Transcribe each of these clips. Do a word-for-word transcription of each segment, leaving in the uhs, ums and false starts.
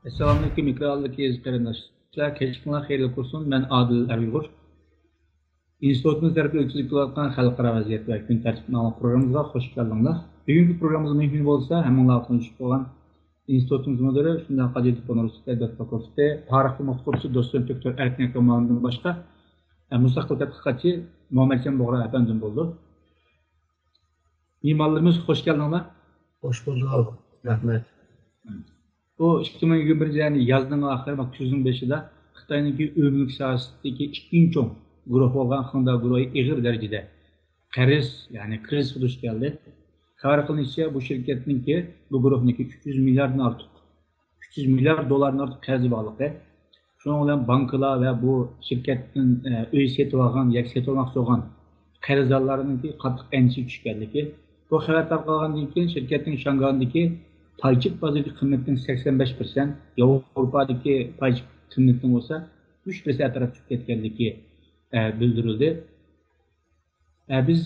ئەسسالامۇئەلەيكۇم، ئېكرانلىق ئەزىز قېرىنداشلار، كەچلىكىڭلار خەيرلىك بولسۇن. مەن ئادىل ئەرئۇيغۇر. ئىنستىتۇتىمىز تەرىپىدىن ئۆتكۈزۈپ كېلىۋاتقان خەلقئارا ۋەزىيەت ۋە كۈن تەرتىپى ناملىق پروگراممىمىزغا خوش كەلدىڭلار. بۈگۈنكى پروگراممىمىزنىڭ مېھمىنى بولسا ھەممىڭلارغا تونۇش بولغان ئىنستىتۇتىمىز مۇدىرى، شۇنداق ئادەبىيات فاكۇلتېتى، تارىخ فاكۇلتېتى، تارىخ ئوقۇتقۇچىسى دوتسېنت دوكتور ئەركىن ئەكرەم مۇئەللىمدىن باشقا، ئە، مۇستەقىل تەتقىقاتچى مۇھەممەتجان بۇغرا ئەپەندىم بولىدۇ. مېھمانلىرىمىز، خوش كەلدىڭلار. خوش بولدۇق. رەھمەت. بۇ ئىككى مىڭ يىگىرمە بىرىنچى يىلنىڭ يازنىڭ ئاخىرى ۋە كۈزنىڭ بېشىدا خىتاينىڭكى ئۆي مۈلۈك ساھەسىدىكى ئىككىنچى چوڭ گۇرۇھ بولغان خېڭدا گۇرۇھى ئېغىر دەرىجىدە قەرز، يەنى كىرىزىسقا دۇچ كەلدى. خەۋەر قىلىنىشىچە، بۇ شىركەتنىڭكى، بۇ گۇرۇھنىڭكى ئۈچ يۈز مىلياردتىن ئارتۇق، ئۈچ يۈز مىليارد دوللاردىن ئارتۇق قەرزى بارلىقى. شۇنىڭ بىلەن بانكىلار ۋە بۇ شىركەتتىن، ئە، ئۆي سېتىۋالغان ياكى سېتىۋالماقچى بولغان قەرزدارلارنىڭكى قاتتىق ئەندىشىگە چۈشكەنلىكى. بۇ خەۋەر تارقالغاندىن كېيىن، شىركەتنىڭ شاڭگاندىكى پاي چېك بازىرىدىكى قىممىتىنىڭ سەكسەن بەش پىرسەنت، ياۋروپادىكى پاي چېك قىممىتىنىڭ بولسا ئۈچ پىرسەنت ئەتراپىدا چۈشۈپ كەتكەنلىكى، ئە، بىلدۈرۈلدى. ئە، بىز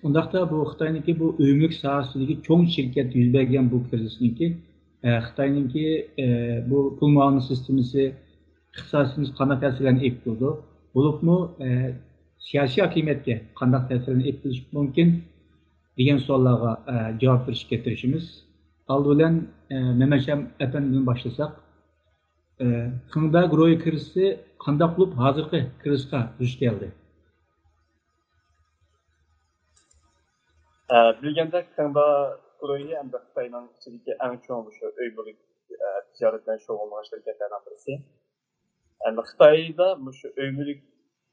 ئۇنداقتا بۇ خىتاينىڭكى بۇ ئۆي مۈلۈك ساھەسىدىكى چوڭ شىركەتتە يۈز بەرگەن بۇ كىرىزىسنىڭكى، ئە، خىتاينىڭكى، ئە، بۇ پۇل مۇئامىلە سىستېمىسى، ئىقتىسادىمىزغا قانداق تەسىرلەرنى ئېلىپ كېلىدۇ؟ بولۇپمۇ، ئە، سىياسىي ھاكىمىيەتكە قانداق تەسىرلەرنى ئېلىپ كېلىشى مۇمكىن دېگەن سوئاللارغا، ئە، جاۋاب بېرىشكە تىرىشىمىز. ئالدى بىلەن، ئە، مەمەتشام ئەپەندىدىن باشلىساق، ئە، خېڭدا گۇرۇھى كىرىزىسى قانداق بولۇپ ھازىرقى كىرىزىسقا دۇچ كەلدى؟ ئە، بىلگەندەك، خېڭدا گۇرۇھى ئەمدى خىتاينىڭ ئىچىدىكى ئەڭ چوڭ مۇشۇ ئۆي مۈلۈك، ئە، تىجارەت بىلەن شۇغۇللانغان شىركەتلەرنىڭ بىرسى. ئەمدى خىتايدا مۇشۇ ئۆي مۈلۈك،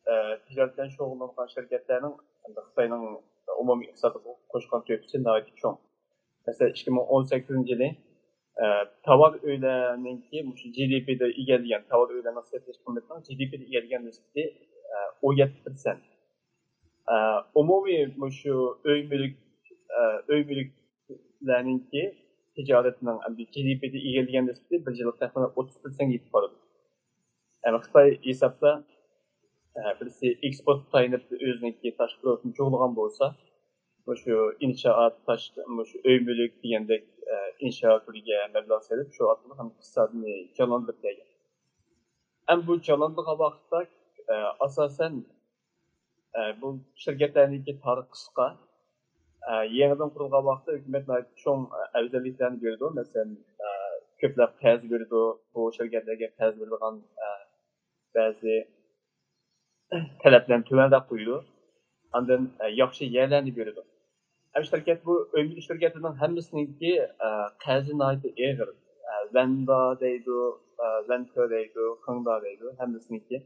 ئە، تىجارەت بىلەن شۇغۇللانغان شىركەتلەرنىڭ ئەمدى خىتاينىڭ ئومۇمىي ئىقتىسادىغا قوشقان تۆھپىسى ناھايىتى چوڭ. مەسىلەن، ئىككى مىڭ ئون سەككىزىنچى يىلى، ئە، تاۋار ئۆيلەرنىڭكى مۇشۇ جى دى پىدا ئىگىلىگەن، تاۋار ئۆيلەرنىڭ سېتىلىش قىممىتىنىڭ جى دى پىدا ئىگىلىگەن نىسبىتى، ئە، ئون يەتتە پىرسەنت. ئە، ئومۇمىي مۇشۇ ئۆي مۈلۈك، ئە، ئۆي مۈلۈكلەرنىڭكى تىجارىتىنىڭ ئەمدى جى دى پىدا ئىگىلىگەن نىسبىتى بىر يىللىق تەخمىنەن ئوتتۇز پىرسەنتكە يېتىپ بارىدۇ. يەنى خىتاي ھېسابتا، ئە، بىرسى ئېكسپورتقا تايىنىپ ئۆزىنىڭكى تاشقى پۇرىقىنى جۇغلىغان بولسا، مۇشۇ ئىنشائات، تاش-، مۇشۇ ئۆي مۈلۈك دېگەندەك، ئە، ئىنشائات تۈرىگە مەبلەغ سېلىپ، شۇ ئارقىلىق ھەم ئىقتىسادىنى جانلاندۇرۇپ كەلگەن. ئەمما بۇ جانلاندۇرغان ۋاقىتتا، ئە، ئاساسەن، ئە، بۇ شىركەتلەرنىڭكى تارىخى قىسقا. ئە، يېڭىدىن قۇرۇلغان ۋاقىتتا ھۆكۈمەت ناھايىتى چوڭ، ئە، ئەۋزەللىكلەرنى بېرىدۇ. مەسىلەن، ئە، كۆپلەپ قەرز بېرىدۇ. بۇ شىركەتلەرگە قەرز بېرىدىغان، ئە، بەزى تەلەپلەرنى تۆۋەنرەك قويىدۇ. ئاندىن، ئە، ياخشى يەرلەرنى بېرىدۇ. ھەم شىركەت، بۇ ئۆي مۈلۈك شىركەتلىرىنىڭ ھەممىسىنىڭكى، ئە، قەرزى ناھايىتى ئېغىر. ئە، ۋەندا دەيدۇ، ئە، ۋەنكۆ دەيدۇ، خېڭدا دەيدۇ، ھەممىسىنىڭكى،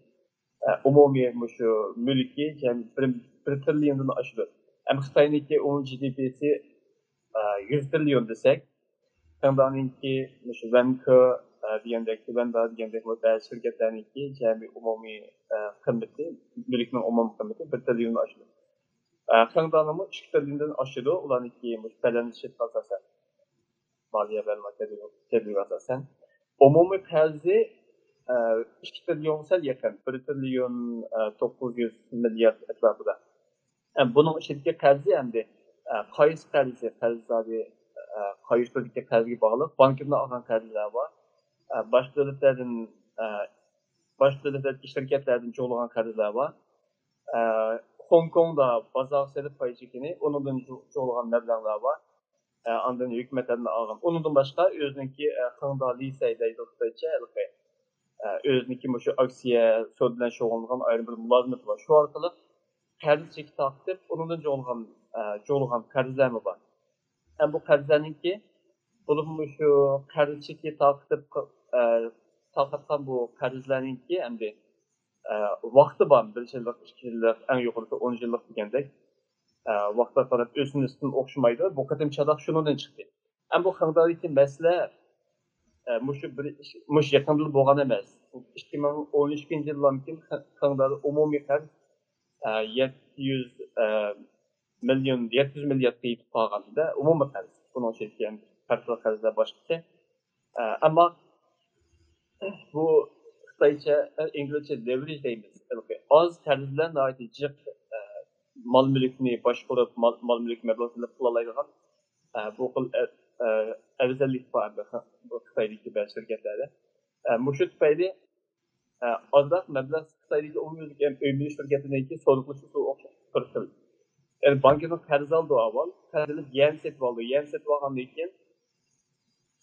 ئە، ئومۇمىي مۇشۇ مۈلكى جەمئىي بىر، بىر تىرىليوندىن ئاشىدۇ. ھەم خىتاينىڭكى ئومۇمىي جى دى پىسى، ئە، يۈز تىرىليون دېسەك، خېڭدانىڭكى مۇشۇ ۋەنكۆ، ئە، دېگەندەك، ۋەندا دېگەندەك بۇ بەزى شىركەتلەرنىڭكى جەمئىي ئومۇمىي، ئە، قىممىتى، مۈلۈكنىڭ ئومۇمىي قىممىتى بىر تىرىليوندىن ئاشىدۇ. ئە، خېڭدانىڭمۇ ئىككى تىرىليوندىن ئاشىدۇ، ئۇلارنىڭكى مۇشۇ بەلەنس شىتقا ئاساسەن. مالىيە بەلگىلىمە جەدۋىلىگە ئاساسەن، ئومۇمىي قەرزى، ئە، ئىككى تىرىليونغا سەل يېقىن، بىر تىرىليون، ئە، توققۇز يۈز مىليارد ئەتراپىدا. ئە، بۇنىڭ ئىچىدىكى قەرزى ئەمدى، ئە، قايسى قەرزى، قەرزدارى، ئە، قايسى تۈردىكى قەرزگە باغلىق، بانكىدىن ئالغان قەرزلەر بار، ئە، باشقا دۆلەتلەردىن، ئە، باشقا دۆلەتلەردىكى شىركەتلەردىن جۇغلىغان قەرزلەر بار، ئە، خوڭكوڭدا بازارغا سېلىپ پاي چېكىنى، ئۇنىڭدىن جۇ-، جۇغلىغان مەبلەغلەر بار. ئە، ئاندىن ھۆكۈمەتلەردىن ئالغان. ئۇنىڭدىن باشقا ئۆزىنىڭكى، ئە، خېڭدا لىسەي دەيدۇ خىتايچە ھېلىقى. ئە، ئۆزىنىڭكى مۇشۇ ئاكسىيە سودا بىلەن شۇغۇللىنىدىغان ئايرىم بىر مۇلازىمىتى بار. شۇ ئارقىلىق قەرز چېكى تارقىتىپ، ئۇنىڭدىن جۇغلىغان، ئە، جۇغلىغان قەرزلەرمۇ بار. ھەم بۇ قەرزلەرنىڭكى، بولۇپمۇ شۇ قەرز چېكى تارقىتىپ، ئە، تارقاتقان بۇ قەرزلەرنىڭكى ئەمدى ئە، ۋاقتى بار. بىر يىللىق، ئىككى يىللىق، ئەڭ يۇقىرىسى ئون يىللىق دېگەندەك، ئە، ۋاقىتقا قاراپ ئۆسۈم نىسبىتىمۇ ئوخشىمايدۇ. بۇ قېتىم چاتاق شۇنىڭدىن چىقتى. ئەمما بۇ خېڭدادىكى مەسىلە، ئە، مۇشۇ بىر، مۇشۇ يېقىندىلا بولغان ئەمەس. ئىككى مىڭ ئون ئىككىنچى يىللاركىن خېڭدادا ئومۇمىي قەرز، ئە، يەتتە يۈز، ئە، مىليون، يەتتە يۈز مىلياردقا يېتىپ قالغاندا، ئومۇمىي قەرز. بۇنىڭ ئىچىدىكى پەرقلىق قەرزلەر باشقىچە. ئە، ئەمما بۇ خىتايچە، ئە، ئىنگلىزچە لېۋېرىج دەيمىز. ھېلىقى ئاز قەرز بىلەن ناھايىتى جىق، ئە، مال مۈلۈكنى باشقۇرۇپ، مال، مال مۈلۈك مەبلەغ سېلىپ قىلالايدىغان، ئە، بۇ خىل، ئە، ئە، ئەۋزەللىك بار ئەمدى خى-، بۇ خىتايدىكى بەزى شىركەتلەردە. ئە، مۇشۇ تۈپەيلى، ئە، ئازراق مەبلەغ خىتايدىكى ئومۇميۈزلۈك ئۆي مۈلۈك شىركەتلىرىنىڭكى سودا قىلىش ئۇسۇلى ئوخشاش بىر خىل. يەنى بانكىدىن قەرز ئالىدۇ ئاۋۋال، قەرز ئېلىپ يەنە سېتىپ ئالىدۇ. يەنە سېتىپ ئالغاندىن كېيىن،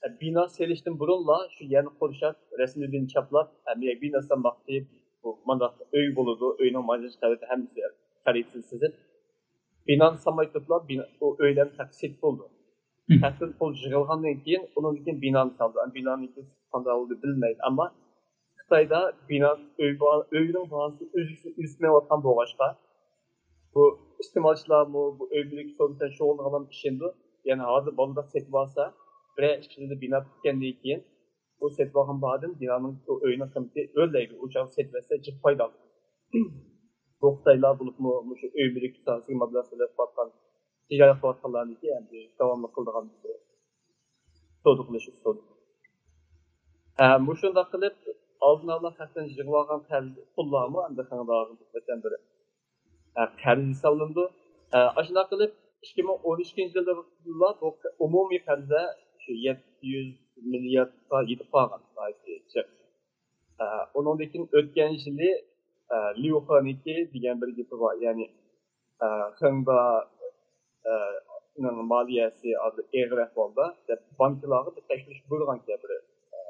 ئە، بىنا سېلىشتىن بۇرۇنلا شۇ يەرنى قورشاپ، رەسىمىدىن چاپلاپ، ئە، بىنا سالماقچى، بۇ مانداق ئۆي بولىدۇ، ئۆينىڭ مانجىنىش خەرىتىسى ھەممىسى خەرىتىسىنى سىزىپ، بىنانى سالماي تۇرۇپلا بىنا، ئۇ ئۆيلەرنى تەخت سېتىپ بولىدۇ. خەقتىن پۇل يىغىلغاندىن كېيىن، ئۇنىڭدىن كېيىن بىنانى سالىدۇ. ئەمما بىنانىڭ قانداق بولىدۇ بىلمەيدۇ. ئەمما خىتايدا بىنا، ئۆي با-، ئۆينىڭ باھاسى ئۈزۈكسىز ئۆسمەيۋاتقان بولغاچقا، بۇ ئىستېمالچىلارمۇ، بۇ ئۆي مۈلۈك سودىسى بىلەن شۇغۇللىنىدىغانلارمۇ ئىشىنىدۇ. يەنى ھازىر بالدۇرراق سېتىپ ئالسا، بىرەر ئىككى يىلدا بىنا پۈتكەندىن كېيىن، بۇ سېتىپ ئالغان باھادىن بىنانىڭ، بۇ ئۆينىڭ قىممىتى ئۆرلەيدۇ. ئۇ چاغدا سېتىۋەتسە جىق پايدا ئالىدۇ. بۇ خىتايلار بولۇپمۇ مۇشۇ ئۆي مۈلۈك ساھەسىگە مەبلەغ سېلىپ قىلىۋاتقان، تىجارەت قىلىۋاتقانلارنىڭكى ئەمدى داۋاملىق قىلىدىغان بىر سودا قىلىش ئۇسۇلى. ھە، مۇشۇنداق قىلىپ ئالدىن ئالا خەقتىن يىغىۋالغان قەرز پۇللارمۇ ئەمدى خېڭداغا نىسبەتەن بىر، ھە، قەرز ھېسابلىنىدۇ. ھە، ئاشۇنداق قىلىپ ئىككى مىڭ ئون ئىككىنچى يىلدا بۇ ئومۇمىي قەرزلەر شۇ يەتتە يۈز مىلياردقا يېتىپ قالغان. ئە، ئۇنىڭدىن كېيىن ئۆتكەن يىلى، ئە، ليۇخېنىڭكى دېگەن بىر گېپى بار، يەنى، ئە، خېڭدا، ئە، نىڭ مالىيەسى ھازىر ئېغىر ئەھۋالدا دەپ بانكىلارغا بىر تەكشۈرۈش بۇيرۇغانىكەن بىر، ئە،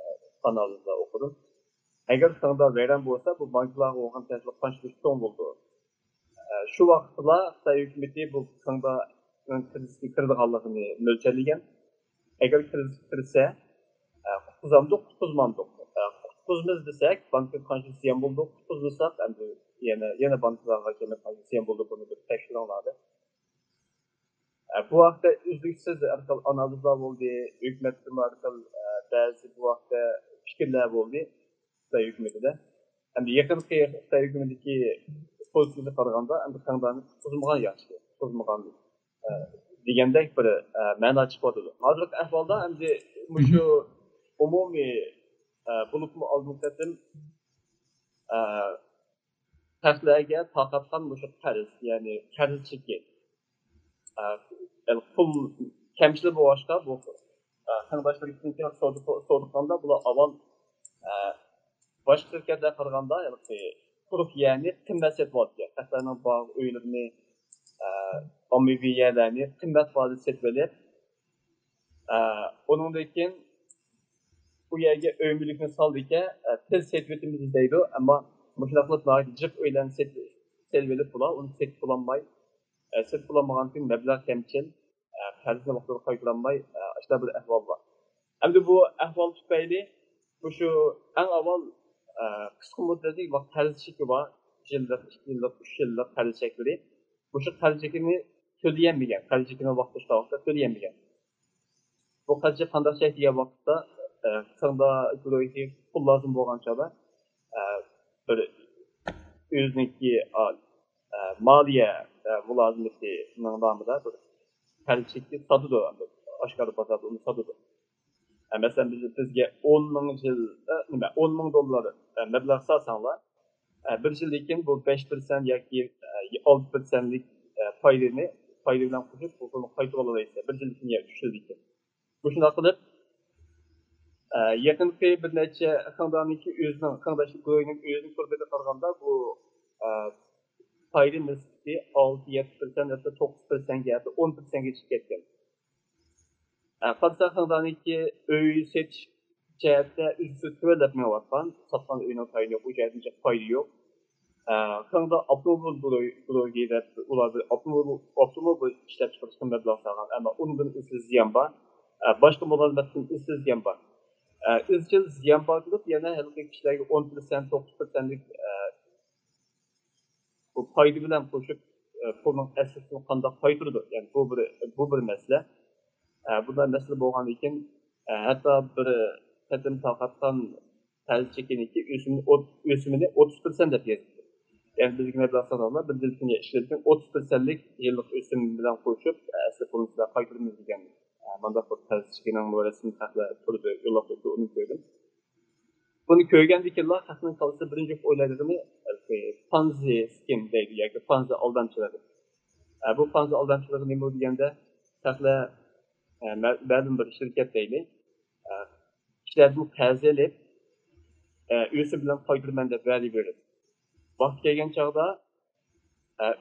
ئانالىزدا ئوقۇدۇم. ئەگەر خېڭدا ۋەيران بولسا، بۇ بانكىلارغا بولغان تەسىرى قانچىلىك چوڭ بولىدۇ؟ ئە، شۇ ۋاقىتلا خىتاي ھۆكۈمىتى بۇ خېڭدا كىرىزىسكە كىرىدىغانلىقىنى مۆلچەرلىگەن. ئەگەر كىرىزىسكە كىرسە، ئە، قۇتقۇزامدۇق، قۇتقۇزمامدۇق. ئە، قۇتقۇزىمىز دېسەك، بانكىغا قانچىلىك زىيان بولدى، قۇتقۇزمىساق، ئەمدى يەنە، يەنە بانكىلارغا كېلىپ قانچىلىك زىيان بولدى، بۇنى بىر تەكشۈرۈڭلار دەپ. ئە، بۇ ھەقتە ئۈزلۈكسىز ھەر خىل ئانالىزلار بولدى، ھۆكۈمەتتىمۇ ھەر خىل، ئە، بەزى بۇ ھەقتە پىكىرلەر بولدى خىتاي ھۆكۈمىتىدە. ئەمدى يېقىنقى خىتاي ھۆكۈمىتىدىكى پوزىتسىيىسىگە قارىغاندا، ئەمدى خېڭدانى قۇتقۇزمىغان ياخشى، قۇتقۇزمىغان، ئە، دېگەندەك بىر، ئە، مەنا چىقىۋاتىدۇ. ھازىرقى ئەھۋالدا ئەمدى مۇشۇ ئومۇمىي، ئە، بولۇپمۇ ئالدىنقى قېتىم، ئە، خەقلەرگە تارقاتقان مۇشۇ قەرز، يەنى قەرز چېكى، ئە، يەنى پۇل كەمچىلىك بولغاچقا، بۇ، ئە، خېڭداشلىرىدىكى سودا، سودا قىلغاندا بۇلار ئاۋۋال، ئە، باشقا شىركەتلەرگە قارىغاندا ھېلىقى قۇرۇق يەرنى قىممەت سېتىۋالىدىكەن. خەقلەرنىڭ باغ، ئۆيلىرىنى، ئە، ئاممىۋى يەرلەرنى قىممەت باھادا سېتىۋېلىپ، ئە، ئۇنىڭدىن كېيىن ئۇ يەرگە ئۆي مۈلۈكنى سالىدىكەن، ئە، تېز سېتىۋېتىمىز دەيدۇ، ئەمما مۇشۇنداق قىلىپ ناھايىتى جىق ئۆيلەرنى سېتىپ، سېلىۋېلىپ بۇلار ئۇنى سېتىپ بولالماي، ئە، سېتىپ بولالمىغاندىن كېيىن مەبلەغ كەمچىل، ئە، قەرزنى ۋاقتىدا قايتۇرالماي، ئە، ئاشۇنداق بىر ئەھۋال بار. ئەمدى بۇ ئەھۋال تۈپەيلى مۇشۇ ئەڭ ئاۋۋال، ئە، قىسقا مۇددەتلىك ۋاقىت قەرز چېكى بار، يىللىق، ئىككى يىللىق، ئۈچ يىللىق قەرز چەكلىرى. مۇشۇ قەرز چېكىنى تۆلىيەلمىگەن، قەرز چېكىنى ۋاقتىدا، ۋاقتىدا تۆلىيەلمىگەن. بۇ قەرز چېكى قانداق چەك دېگەن ۋاقىتتا، ئە، خېڭدا گۇرۇھى پۇل لازىم بولغان چاغدا، ئە، بىر ئۆزىنىڭكى، ئا، ئە، مالىيە، ئە، مۇلازىمىتىنىڭ نامىدا بىر قەرز چېكى ساتىدۇ، ئاشكارا بازاردا ئۇنى ساتىدۇ. ئە، مەسىلەن، بىز، بىزگە ئون مىڭ يىل، ئە، نېمە، ئون مىڭ دوللار، ئە، مەبلەغ سالساڭلار، ئە، بىر يىلدىن كېيىن بۇ بەش پىرسەنت ياكى، ئە، ئالتە پىرسەنتلىك، ئە، پايدىنى، پايدا بىلەن قوشۇپ، بۇ پۇلنى قايتۇرۇۋالالايسىلەر. بىر يىلدىن كېيىن يا ئۈچ يىلدىن كېيىن. مۇشۇنداق قىلىپ، ئە، يېقىنقى بىر نەچچە خېڭدانىڭكى ئۆزىنىڭ، خېڭداشلىق گۇرۇھىنىڭ ئۆزىنىڭ تۇرپىنىغا قارىغاندا، بۇ، ئە، پايدا نىسبىتى ئالتە، يەتتە پىرسەنت، ھەتتا توققۇز پىرسەنتكە، ھەتتا ئون پىرسەنتكە چىقىپ كەتكەن. ئە، قارىساق، خېڭدانىڭكى ئۆي سېتىش جەھەتتە ئۈزلۈكسىز تۆۋەنلەپ مېڭىۋاتقان، ساتقان ئۆينىڭ تايىنى يوق، ئۇ جەھەتتىن جىق پايدا يوق. ئە، خېڭدا ئاپتوموبىل گۇرۇ-، گۇرۇھى دەپ ئۇلار بىر ئاپتوموبىل، ئاپتوموبىل ئىشلەپچىقىرىشقا مەبلەغ سالغان، ئەمما ئۇنىڭدىن ئىزچىل زىيان بار. ئە، باشقا مۇلازىمەتتىن ئىزچىل زىيان بار. ئە، ئىزچىل زىيان بار قىلىپ، يەنە ھېلىقى كىشىلەرگە ئون پىرسەنت، توققۇز پىرسەنتلىك، ئە، بۇ پايدا بىلەن قوشۇپ، ئە، پۇلنىڭ ئەسلىسىنى قانداق قايتۇرىدۇ؟ يەنى بۇ بىر، بۇ بىر مەسىلە. ئە، بۇنداق مەسىلە بولغاندىن كېيىن، ئە، ھەتتا بىر قېتىم تارقاتقان قەرز چېكىنىڭكى ئۆسۈمىنى ئوت-، ئۆسۈمىنى ئوتتۇز پىرسەنت دەپ يېزىپتۇ. يەنى بىزگە مەبلەغ سالغانلار بىر يىلدىن كېيىن ئىشلىدىكەن ئوتتۇز پىرسەنتلىك يىللىق ئۆسۈم بىلەن قوشۇپ، ئەسلى پۇلنى سىلەرگە قايتۇرىمىز دېگەن، ئە، مانداق بىر قەرز چېكىنىڭ رەسىمىي خەقلەر تورىدا يوللاپ قويۇپتۇ، ئۇنى كۆردۈم. بۇنى كۆرگەندىن كېيىنلا خەقنىڭ كاللىسىدا بىرىنچى ئويلايدىغىنى، ئە، پانزى سكىم دەيدۇ ياكى پانزى ئالدامچىلىقى. ئە، بۇ پانزى ئالدامچىلىقى نېمە دېگەندە، خەقلەر، ئە، مە-، مەلۇم بىر شىركەت دەيلى، ئە، كىشىلەردىن قەرز ئېلىپ، ئۆسۈم بىلەن قايتۇرىمەن دەپ ۋەدە بېرىپ، ۋاقتى كەلگەن چاغدا،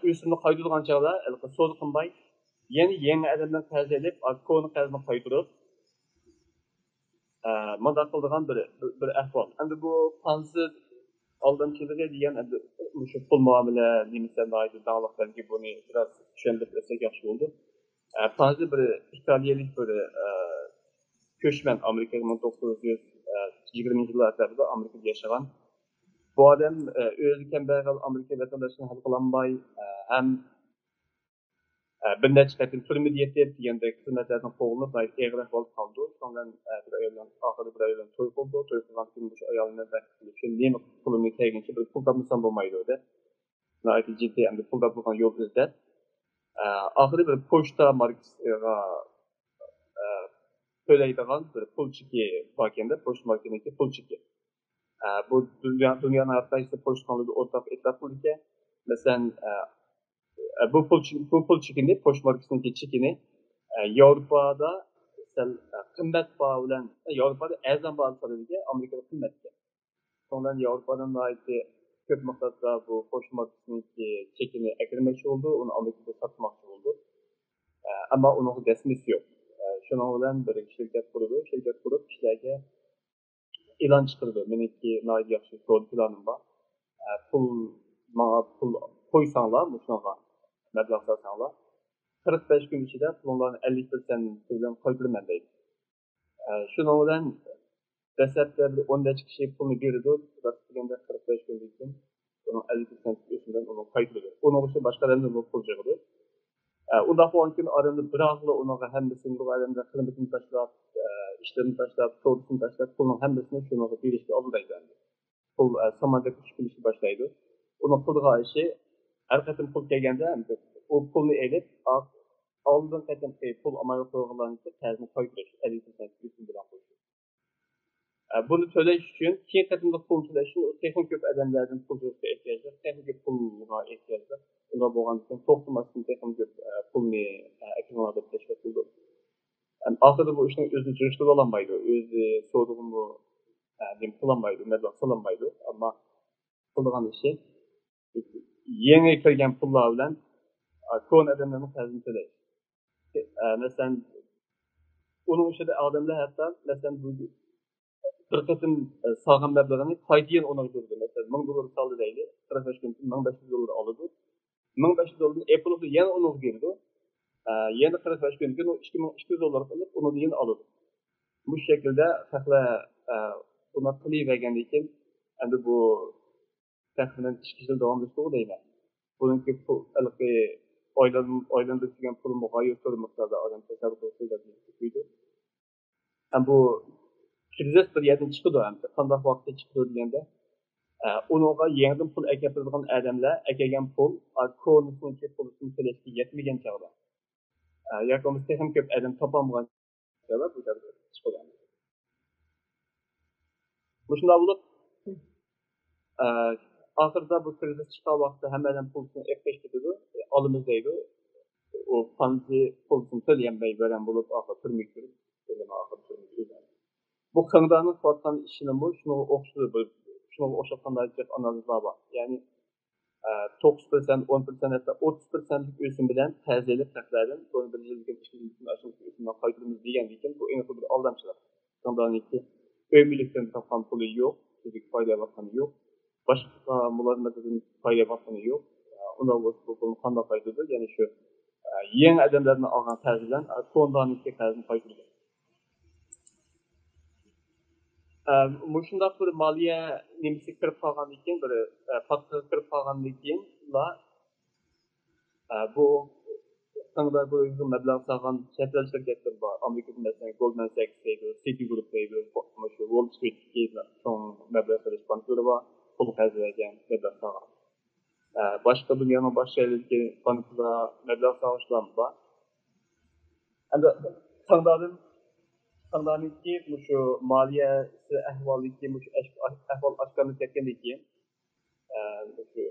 ئۆسۈمنى قايتۇرىدىغان چاغدا ھېلىقى سودا قىلماي، يەنە يېڭى ئادەمدىن قەرز ئېلىپ، كونا قەرزنى قايتۇرۇپ، مۇنداق قىلىدىغان بىر، بىر، بىر ئەھۋال. ئەمدى بۇ پانزى ئالدامچىلىقى دېگەن، ئەمدى مۇشۇ پۇل مۇئامىلە نېمىسى ناھايىتى داڭلىق، بەلكى بۇنى بىراز چۈشەندۈرۈپ ئۆتسەك ياخشى بولىدۇ. پانزى بىر ئىتالىيەلىك بىر كۆچمەن، ئامېرىكىغا مىڭ توققۇز يۈز يىگىرمىنچى يىللار ئەتراپىدا ئامېرىكىدا ياشىغان. بۇ ئادەم ئۆزى كەمبەغەل ئامېرىكا ۋەتەنداشلىقىنى ھەل قىلالماي، ھەم بىر نەچچە قېتىم تۈرمىدە يېتىپ دېگەندەك خىزمەتلەردىن قوغلىنىپ، ناھايىتى ئېغىر ئەھۋالدا قالىدۇ. شۇنىڭ بىلەن بىر ئايال بىلەن، ئاخىرى بىر ئايال بىلەن توي قىلىدۇ. توي قىلغاندىن كېيىن مۇشۇ ئايال بىلەن شۇ نېمە قولۇمدىن كەلگىنىچە بىر پۇل تاپمىسام بولمايدۇ دەپ، ناھايىتى جىددىي ئەمدى پۇل تاپىدىغان يول ئىزدەپ، ئاخىرى بىر پوچتا ماركىسىغا تۆلەيدىغان بىر پۇل چېكى باركەن دەپ، پوچتا ماركىنىڭكى پۇل چېكى. بۇ دۇنيا، دۇنيانىڭ ھەر قايسى پوچتىخانىلىرىدا ئورتاق ئېتىراپ قىلىدىكەن. مەسىلەن، بۇ پۇل، بۇ پۇل چېكىنى، پوچتا ماركىسىنىڭكى چېكىنى ياۋروپادا سەل قىممەت باھا بىلەن، ياۋروپادا ئەرزان باھادا ساتىدىكەن، ئامېرىكىدا قىممەتكەن. شۇنىڭ بىلەن ياۋروپادىن ناھايىتى كۆپ مىقداردا بۇ پوچتا ماركىسىنىڭكى چېكىنى ئەكىرمەكچى بولىدۇ، ئۇنى ئامېرىكىدا ساتماقچى بولىدۇ. ئەمما ئۇنىڭغا دەسمىسى يوق. شۇنىڭ بىلەن بىر شىركەت قۇرىدۇ، شىركەت قۇرۇپ كىشىلەرگە ئېلان چىقىرىدۇ، مېنىڭكى ناھايىتى ياخشى سودا پىلانىم بار. پۇل، ماڭا پۇل قويساڭلار، مۇشۇنىڭغا مەبلەغ سالساڭلار، قىرىق بەش كۈن ئىچىدە پۇلۇڭلارنى ئەللىك پىرسەنت بىلەن قايتۇرىمەن دەيدۇ. شۇنىڭ بىلەن دەسلەپتە بىر ئون نەچچە كىشى پۇلنى بېرىدۇ، راست دېگەندە قىرىق بەش كۈندىن كېيىن ئۇنىڭ ئەللىك پىرسەنت ئۆسۈمدىن ئۇنى قايتۇرىدۇ. ئۇنىڭ ئۈچۈن باشقا ئادەمدىن بۇ پۇل يىغىدۇ. ئۇنداق بولغاندىكىن ئادەمدە بىراقلا ئۇنىڭغا ھەممىسىنى، بۇ ئادەمدە خىزمىتىنى تاشلاپ، ئىشلىرىنى تاشلاپ، سودىسىنى تاشلاپ، پۇلنىڭ ھەممىسىنى شۇنىڭغا بېرىشكە ئالدىرايدۇ ئەمدى. پۇل ساماندەك ئۇچۇپ كېلىشكە باشلايدۇ. ئۇنىڭ قىلىدىغان ئىشى، ھەر قېتىم پۇل كەلگەندە ئەمدى ئۇ پۇلنى ئېلىپ، ئالدىنقى قېتىمقى پۇل ئامالغا قويغانلارنىڭكى قەرزىنى قايتۇرۇش، ئەللىك پىرسەنت ئۆسۈم بىلەن قويۇش. بۇنى تۆلەش ئۈچۈن، كېيىن قېتىملىق پۇلنى تۆلەش ئۈچۈن ئۇ تېخىمۇ كۆپ ئادەملەردىن پۇل يىغىشقا ئېھتىياجلىق، تېخىمۇ كۆپ پۇلغا ئېھتىياجلىق. ئۇنداق بولغاندىكىن توختىماستىن تېخىمۇ كۆپ پۇلنى ئەكىرىڭلار دەپ تەشۋىق قىلىدۇ. ئاخىرىدا بۇ ئىشنىڭ ئۆزىنى جۇرۇشتۇرۇۋالالمايدۇ، ئۆزى سودىغىمۇ نېمە قىلالمايدۇ، مەبلەغ سالالمايدۇ. ئەمما قىلىدىغان ئىشى يېڭى كىرگەن پۇللار بىلەن كونا ئادەملەرنىڭ قەرزىنى تۆلەش. مەسىلەن، ئۇنىڭ ئىچىدە ئادەملەر ھەتتا، مەسىلەن، بۇ بىر قېتىم سالغان مەبلىغىنى قايتا يەنە ئۇنىڭغا بېرىدۇ. مەسىلەن، مىڭ دوللار سالدى دەيلى، قىرىق بەش كۈن مىڭ بەش يۈز دوللار ئالىدۇ. مىڭ بەش يۈز دوللاردىن ئېپىلىدۇ، يەنە ئۇنىڭغا بېرىدۇ. يەنە قىرىق بەش كۈندىن كېيىن ئۇ ئىككى مىڭ ئىككى يۈز دوللارغا ئېلىپ، ئۇنىڭدىن يەنە ئالىدۇ. مۇشۇ شەكىلدە خەقلەر بۇنى قىلىۋەرگەندىن كېيىن، ئەمدى بۇ تەخمىنەن ئىككى يىل داۋاملىشىدۇ دەيمەن. بۇنىڭكى پۇل، ھېلىقى ئايلان-، ئايلاندۇرۇپ كەلگەن پۇلمۇ غايەت زور مىقداردا ئادەم تەسەددۇق قىلسا دەپ كۆپىيىدۇ. ھەم بۇ كىرىزىس بىر يەردىن چىقىدۇ ئەمدى. قانداق ۋاقىتتا چىقىدۇ دېگەندە، ئۇنىڭغا يېڭىدىن پۇل ئەكەپ بېرىدىغان ئادەملەر ئەكەلگەن پۇل، كونىسىنىڭكى پۇلىنى تۆلەشكە يەتمىگەن چاغدا، ياكى بولمىسا تېخىمۇ كۆپ ئادەم تاپالمىغان چاغدا بۇ يەردە چىقىدۇ. مۇشۇنداق بولۇپ، ئاخىرىدا بۇ كىرىزىس چىققان ۋاقىتتا ھەممە ئادەم پۇلىنى ئېلىپ كېتىدۇ، ئالىمىز دەيدۇ. ئۇ پانزى پۇلىنى تۆلىيەلمەي ۋەيران بولۇپ، ئاخىرى تۈرمىگە كىرىپ، ئۆلىمۇ ئاخىرى تۈرمىگە ئۆلىدۇ. بۇ خېڭدانىڭ قىلىۋاتقان ئىشىنىمۇ شۇنىڭغا ئوخشىشىدۇ، بىر، شۇنىڭغا ئوخشاش قانداق جىق ئانالىزلار بار. يەنى، ئە، توققۇز پىرسەنت، ئون پىرسەنت، ھەتتا ئوتتۇز پىرسەنتلىك ئۆسۈم بىلەن قەرز ئېلىپ خەقلەردىن، بۇنى بىر يىلدىن، ئىككى يىلدىن ئاشۇنداق ئۆسۈم بىلەن قايتۇرىمىز دېگەندىكىن، بۇ ئېنىقلا بىر ئالدامچىلىق. خېڭدانىڭكى ئۆي مۈلۈكتىن تاپقان پۇلى يوق، تۈزۈك پايدا ئېلىۋاتقىنى يوق. باشقا مۇلازىمەتلەردىن پايدا ئېلىۋاتقىنى يوق. ئۇنداق بولسا بۇ پۇلنى قانداق قايتۇرىدۇ؟ يەنى شۇ، ئە، يېڭى ئادەملەردىن ئالغان قەرز بىلەن، ئە، كونىلارنىڭكى قەرزىنى قايتۇرىدۇ. ئە، مۇشۇنداق بىر مالىيە نېمىسىگە كىرىپ قالغاندىن كېيىن، بىر، ئە، پاتقىقىغا كىرىپ قالغاندىن كېيىنلا، ئە، بۇ خېڭدا بۇ يەرگە مەبلەغ سالغان چەت ئەل شىركەتلىرى بار. ئامېرىكىدا، مەسىلەن، گولدمان ساكس دەيدۇ، سىتى گۇرۇپ دەيدۇ، مۇشۇ ۋول سترىتتىكى چوڭ مەبلەغ سېلىش بانكىلىرى بار. پۇل قەرز بەرگەن، مەبلەغ سالغان. ئە، باشقا دۇنيانىڭ باشقا يەرلىرىدىكى بانكىدا مەبلەغ سالغۇچىلارمۇ بار. ئەمدى خېڭدادىن، خېڭدانىڭكى مۇشۇ مالىيە ئەھۋالىدىكى مۇشۇ ئەش-، ئەھۋال ئاشكارىلىنىپ كەتكەندىن كېيىن، ئە، مۇشۇ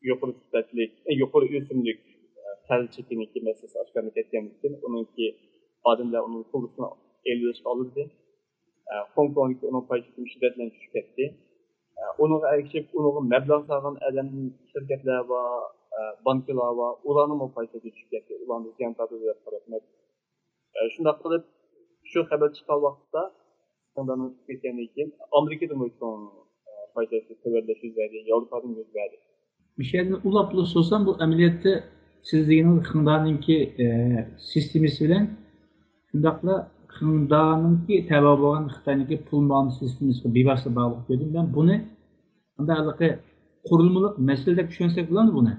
يۇقىرى سۈپەتلىك، ئە، يۇقىرى ئۆسۈملۈك، ئە، قەرز چېكىنىڭكى مەسىلىسى ئاشكارىلىنىپ كەتكەندىن كېيىن، ئۇنىڭكى ئادەملەر ئۇنىڭ پۇلىنى ئېلىۋېلىشقا ئالدىردى. ئە، خوڭكوڭدىكى ئۇنىڭ پاي چېكىمۇ شىددەت بىلەن چۈشۈپ كەتتى. ئۇنىڭغا ئەگىشىپ، ئۇنىڭغا مەبلەغ سالغان ئادەم، شىركەتلەر بار، بانكىلار بار، ئۇلارنىڭمۇ پايدىسىغا چۈشۈپ كەتتى. ئۇلارنى زىيان تارتىدۇ دەپ قاراپ، شۇنداق قىلىپ، شۇ خەۋەر چىققان ۋاقىتتا، شىنجاڭدىن چىقىپ كەتكەندىن كېيىن، ئامېرىكىدىمۇ چوڭ پايدىسى تۆۋەنلەش يۈز بەردى، ياۋروپادىمۇ يۈز بەردى. مۇشۇ يەردىن ئۇلاپ سورىسام، بۇ ئەمەلىيەتتە سىز دېگىنىڭىز خېڭدانىڭكى، ئە، سىستېمىسى بىلەن شۇنداقلا خېڭدانىڭكى تەۋە بولغان خىتاينىڭكى پۇل مۇئامىلە سىستېمىسىغا بىۋاسىتە باغلىق كۆردۈم. مەن بۇنى ئەمدى ھېلىقى قۇرۇلمىلىق مەسىلە دەپ چۈشەنسەك بولامدۇ بۇنى؟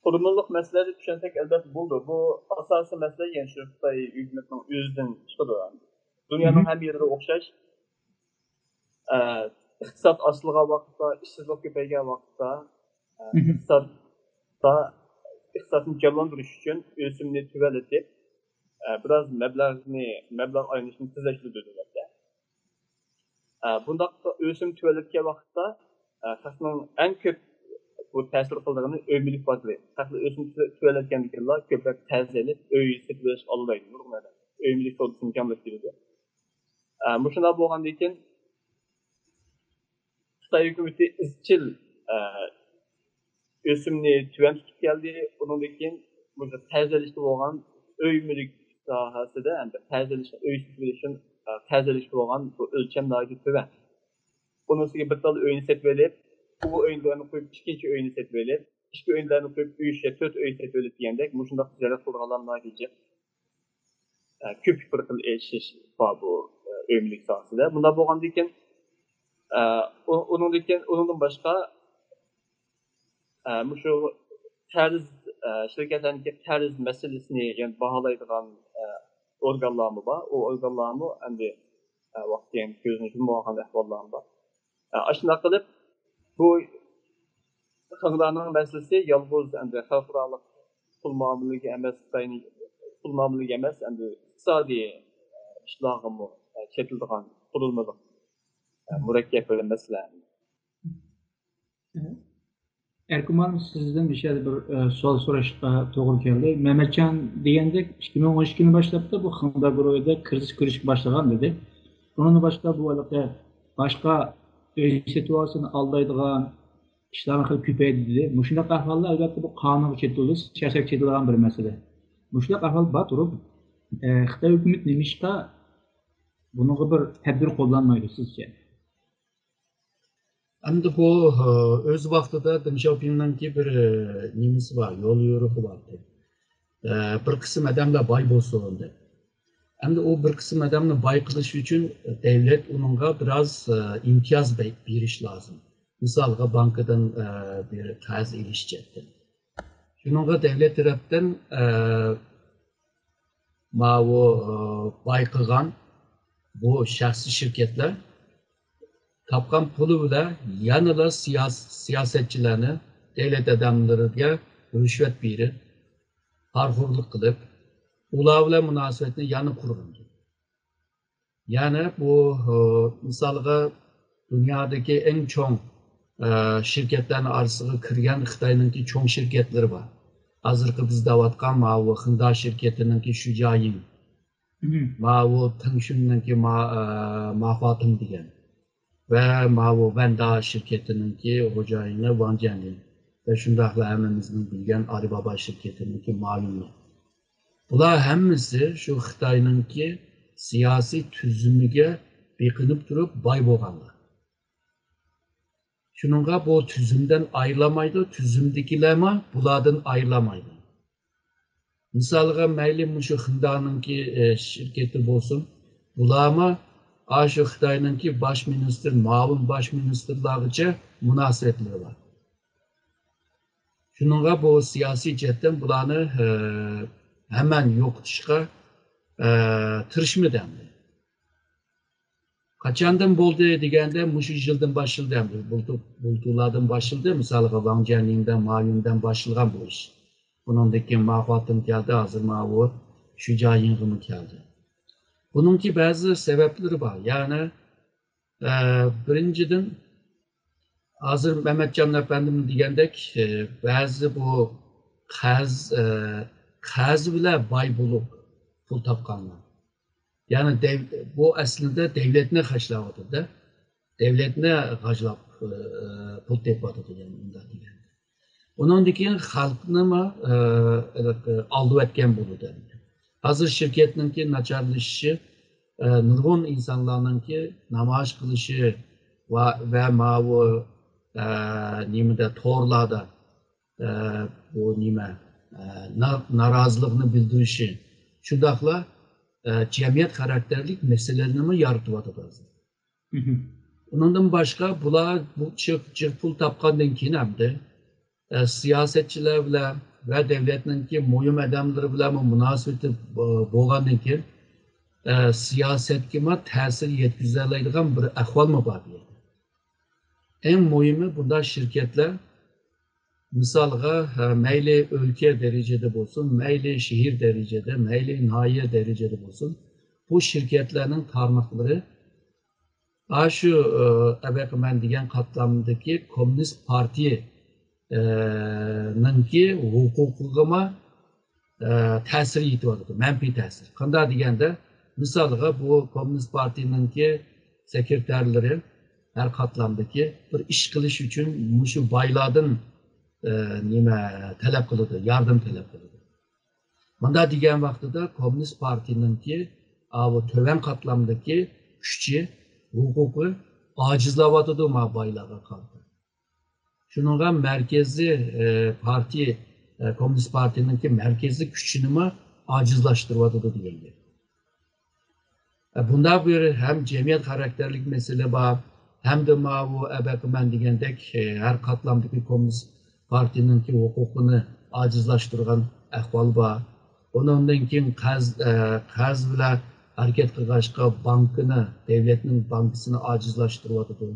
قۇرۇلمىلىق مەسىلە دەپ چۈشەنسەك ئەلۋەتتە بولىدۇ. بۇ ئاساسىي مەسىلە، يەنى شۇ خىتاي ھۆكۈمىتىنىڭ ئۆزىدىن چىقىدۇ. دۇنيانىڭ ھەممە يېرىدە ئوخشاش. ئە، ئىقتىساد ئاستىلىغان ۋاقىتتا، ئىشسىزلىق كۆپەيگەن ۋاقىتتا، ئە، ئىقتىسادتا، ئىقتىسادنى جانلاندۇرۇش ئۈچۈن ئۆسۈمنى تۆۋەنلىتىپ، ئە، بىراز مەبلەغنى، مەبلەغ ئايلىنىشىنى تېزلەشتۈرىدۇ دۆلەتلەر. ئە، بۇنداق ئۆسۈم تۆۋەنلەتكەن ۋاقىتتا، ئە، خەقنىڭ ئەڭ كۆپ بۇ تەسىر قىلىدىغىنى ئۆي مۈلۈك بازىرى. خەقلەر ئۆسۈم تۆ-، تۆۋەنلەتكەندىكىنلا كۆپرەك قەرز ئېلىپ، ئۆي سېتىۋېلىشقا ئالدايدۇ نۇرغۇن ئادەم. ئۆي مۈلۈك سودىسىنى جانلاپ كېلىدۇ. ئە، مۇشۇنداق بولغاندىن كېيىن خىتاي ھۆكۈمىتى ئىزچىل، ئە، ئۆسۈمنى تۆۋەن تۇتۇپ كەلدى. ئۇنىڭدىن كېيىن مۇشۇ قەرز ئېلىشتا بولغان ئۆي مۈلۈك ساھەسىدە، ئەمدى قەرز ئېلىش، ئۆي سېتىۋېلىشتىن، ئە، قەرز ئېلىشتا بولغان بۇ ئۆلچەم ناھايىتى تۆۋەن. بۇنىڭ ئۈستىگە بىر تال ئۆينى سېتىۋېلىپ، ئۇ ئۆيلەرنى قويۇپ، ئىككىنچى ئۆينى سېتىۋېلىپ، ئىككى ئۆيلەرنى قويۇپ، ئۈچ يا تۆت ئۆي سېتىۋېلىپ دېگەندەك، مۇشۇنداق تىجارەت قىلىدىغانلار ناھايىتى جىق. ئە، كۆپۈك بىر خىل ئېشىش بار بۇ، ئە، ئۆي مۈلۈك ساھەسىدە. بۇنداق بولغاندىن كېيىن، ئە، ئۇ-، ئۇنىڭدىن كېيىن، ئۇنىڭدىن باشقا، ئە، مۇشۇ قەرز، ئە، شىركەتلەرنىڭكى قەرز مەسىلىسىنى يەنە باھالايدىغان، ئە، ئورگانلارمۇ بار. ئۇ ئورگانلارمۇ ئەمدى، ئە، ۋاقتى يەنە كۆزىنى يۇمۇۋالغان ئەھۋاللارمۇ بار. ئە، ئاشۇنداق قىلىپ، بۇ خېڭدانىڭ مەسىلىسى يالغۇز ئەمدى خەلقئارالىق پۇل مۇئامىلىگە ئەمەس، خىتاينىڭ پۇل مۇئامىلىگە ئەمەس، ئەمدى ئىقتىسادىي، ئە، ئىشلارغىمۇ، ئە، چېتىلىدىغان قۇرۇلمىلىق، ئە، مۇرەككەپ بىر مەسىلە. ئەركىن مۇئەللىم، سىزدىن مۇشۇ يەردە بىر، ئە، سوئال سوراشقا توغرا كەلدى. مەمەتجان دېگەندەك، ئىككى مىڭ ئون ئىككىدىن باشلاپلا بۇ خېڭدا گۇرۇھىدا كىرىزىس كۆرۈشكە باشلىغان دېدى. ئۇنىڭدىن باشقا بۇ ھېلىقى باشقا ئۆي سېتىۋالسىنى ئالدايدىغان ئىشلارمۇ خېلى كۆپەيدى دېدى. مۇشۇنداق ئەھۋالدا ئەلۋەتتە بۇ قانۇنغا چېتىلىدۇ، سىياسەتكە چېتىلىدىغان بىر مەسىلە. مۇشۇنداق ئەھۋال بار تۇرۇپ، ئە، خىتاي ھۆكۈمىتى نېمىشقا بۇنىڭغا بىر تەدبىر قوللانمايدۇ سىزچە؟ ئەمدى بۇ، ئە، ئۆز ۋاقتىدا دېڭ شياۋپىڭنىڭكى بىر، ئە، نېمىسى بار، يول يورۇقى بار ئىدى. ئە، بىر قىسىم ئادەملەر باي بولسۇن دەپ. ئەمدى ئۇ بىر قىسىم ئادەمنى باي قىلىش ئۈچۈن دەۋلەت ئۇنىڭغا بىراز، ئە، ئىمتىياز بە-، بېرىش لازىم. مىسالغا، بانكىدىن، ئە، بىر قەرز ئېلىش جەھەتتىن. شۇنىڭغا دەۋلەت تەرەپتىن، ئە، ماۋۇ، ئە، باي قىلغان بۇ شەخسىي شىركەتلەر تاپقان پۇلى بىلەن يەنىلا سىياس-، سىياسەتچىلەرنى، دەۋلەت ئادەملىرىگە رىشۋەت بېرىپ، پارىخورلۇق قىلىپ، ئۇلار بىلەن مۇناسىۋەتنى يەنە قۇرغان. يەنى بۇ، ئە، مىسالغا، دۇنيادىكى ئەڭ چوڭ، ئە، شىركەتلەرنىڭ ئارىسىغا كىرگەن خىتاينىڭكى چوڭ شىركەتلىرى بار. ھازىرقى بىز دەۋاتقان ماۋۇ خېڭدا شىركىتىنىڭكى شۈجيايىڭ، ماۋۇ تېڭشۈننىڭكى ما-، ئە، ماخۇاتېڭ دېگەن ۋە ماۋۇ ۋەندا شىركىتىنىڭكى خوجايىنى ۋاڭ جيەنلىن ۋە شۇنداقلا ھەممىمىزنىڭ بىلگەن ئالىبابا شىركىتىنىڭكى ما يۈنمېن. بۇلار ھەممىسى شۇ خىتاينىڭكى سىياسىي تۈزۈمىگە بېقىنىپ تۇرۇپ باي بولغانلار. شۇنىڭغا بۇ تۈزۈمدىن ئايرىلالمايدۇ، تۈزۈمدىكىلەرمۇ بۇلاردىن ئايرىلالمايدۇ. مىسالغا، مەيلى مۇشۇ خېڭدانىڭكى، ئە، شىركىتى بولسۇن، بۇلارمۇ ئاشۇ خىتاينىڭكى باش مىنىستىر، مۇئاۋىن باش مىنىستىرلارغىچە مۇناسىۋەتلىرى بار. شۇنىڭغا بۇ سىياسىي جەھەتتىن بۇلارنى، ئە، ھەمەن يوقىتىشقا، ئە، تىرىشمىدى ئەمدى. قاچاندىن بولدى دېگەندە، مۇشۇ يىلدىن باشلىدى ئەمدى. بۇلتۇ-، بۇلتۇرلاردىن باشلىدى. مىسالغا، ۋاڭ جيەنلىڭدىن، ما يۈندىن باشلىغان بۇ ئىش. بۇنىڭدىن كېيىن ماخۇاتېڭ كەلدى، ھازىر ماۋۇ شۈجيايىڭغىمۇ كەلدى. بۇنىڭكى بەزى سەۋەبلىرى بار. يەنى، ئە، بىرىنچىدىن، ھازىر مەمەتجان ئەپەندىم دېگەندەك، ئە، بەزى بۇ قەرز، ئە، قەرز بىلەن باي بولۇپ پۇل تاپقانلار. يەنى دەۋ-، بۇ ئەسلىدە دەۋلەتنى خەجلەۋاتىدۇ-دە. دەۋلەتنى غاجلاپ، ئە، پۇل تېپىۋاتىدۇ، يەنى مۇنداق دېگەندە. ئۇنىڭدىن كېيىن خەلقنىمۇ، ئە، ئە، ئالدىۋەتكەن بولىدۇ. ھازىر شىركەتنىڭكى ناچارلىشىشى، ئە، نۇرغۇن ئىنسانلارنىڭكى نامايىش قىلىشى ۋە، ۋە ماۋۇ، ئە، نېمىدە، تورلاردا، ئە، بۇ نېمە، ئە، نا-، نارازىلىقنى بىلدۈرۈشى، شۇنداقلا، ئە، جەمئىيەت خاراكتېرلىك مەسىلىلەرنىمۇ يارىتىۋاتىدۇ ھازىر. ئۇنىڭدىن باشقا بۇلار بۇ جىق، جىق پۇل تاپقاندىن كېيىن ئەمدى، ئە، سىياسەتچىلەر بىلەن ۋە دەۋلەتنىڭكى مۇھىم ئادەملىرى بىلەنمۇ مۇناسىۋىتى بو-، بولغاندىن كېيىن، ئە، سىياسەتكىمۇ تەسىر يەتكۈزەلەيدىغان بىر ئەھۋالمۇ بار بۇ يەردە. ئەڭ مۇھىمى بۇنداق شىركەتلەر، مىسالغا، ئە، مەيلى ئۆلكە دەرىجىدە بولسۇن، مەيلى شەھەر دەرىجىدە، مەيلى ناھىيە دەرىجىدە بولسۇن، بۇ شىركەتلەرنىڭ تارماقلىرى ئاشۇ، ئە، ئەبەقىمەن دېگەن قاتلامدىكى كوممۇنىست پارتىيە، ئە، نىڭكى ھوقۇقىغىمۇ، ئە، تەسىر يېتىۋاتىدۇ، مەنپىي تەسىر. قانداق دېگەندە، مىسالغا، بۇ كوممۇنىست پارتىيىنىڭكى سېكرېتارلىرى ھەر قاتلامدىكى بىر ئىش قىلىش ئۈچۈن مۇشۇ بايلاردىن، ئە، نېمە تەلەپ قىلىدۇ، ياردەم تەلەپ قىلىدۇ. مۇنداق دېگەن ۋاقتىدا كوممۇنىست پارتىيىنىڭكى ئاۋۇ تۆۋەن قاتلامدىكى كۈچى، ھوقۇقى ئاجىزلاۋاتىدۇ ما بايلارغا قارىتا. شۇنىڭغا مەركىزىي، ئە، پارتىيە، ئە، كوممۇنىست پارتىيىنىڭكى مەركىزىي كۈچىنىمۇ ئاجىزلاشتۇرۇۋاتىدۇ دېگەن گەپ. ئە، بۇنداق بىر ھەم جەمئىيەت خاراكتېرلىك مەسىلە بار، ھەمدە ماۋۇ ئەبەقىمەن دېگەندەك، ئە، ھەر قاتلامدىكى كوممۇنىست پارتىيىنىڭكى ھوقۇقىنى ئاجىزلاشتۇرغان ئەھۋال بار. ئۇنىڭدىن كېيىن قەرز، ئە، قەرز بىلەن ھەرىكەت قىلغاچقا بانكىنى، دەۋلەتنىڭ بانكىسىنى ئاجىزلاشتۇرۇۋاتىدۇ.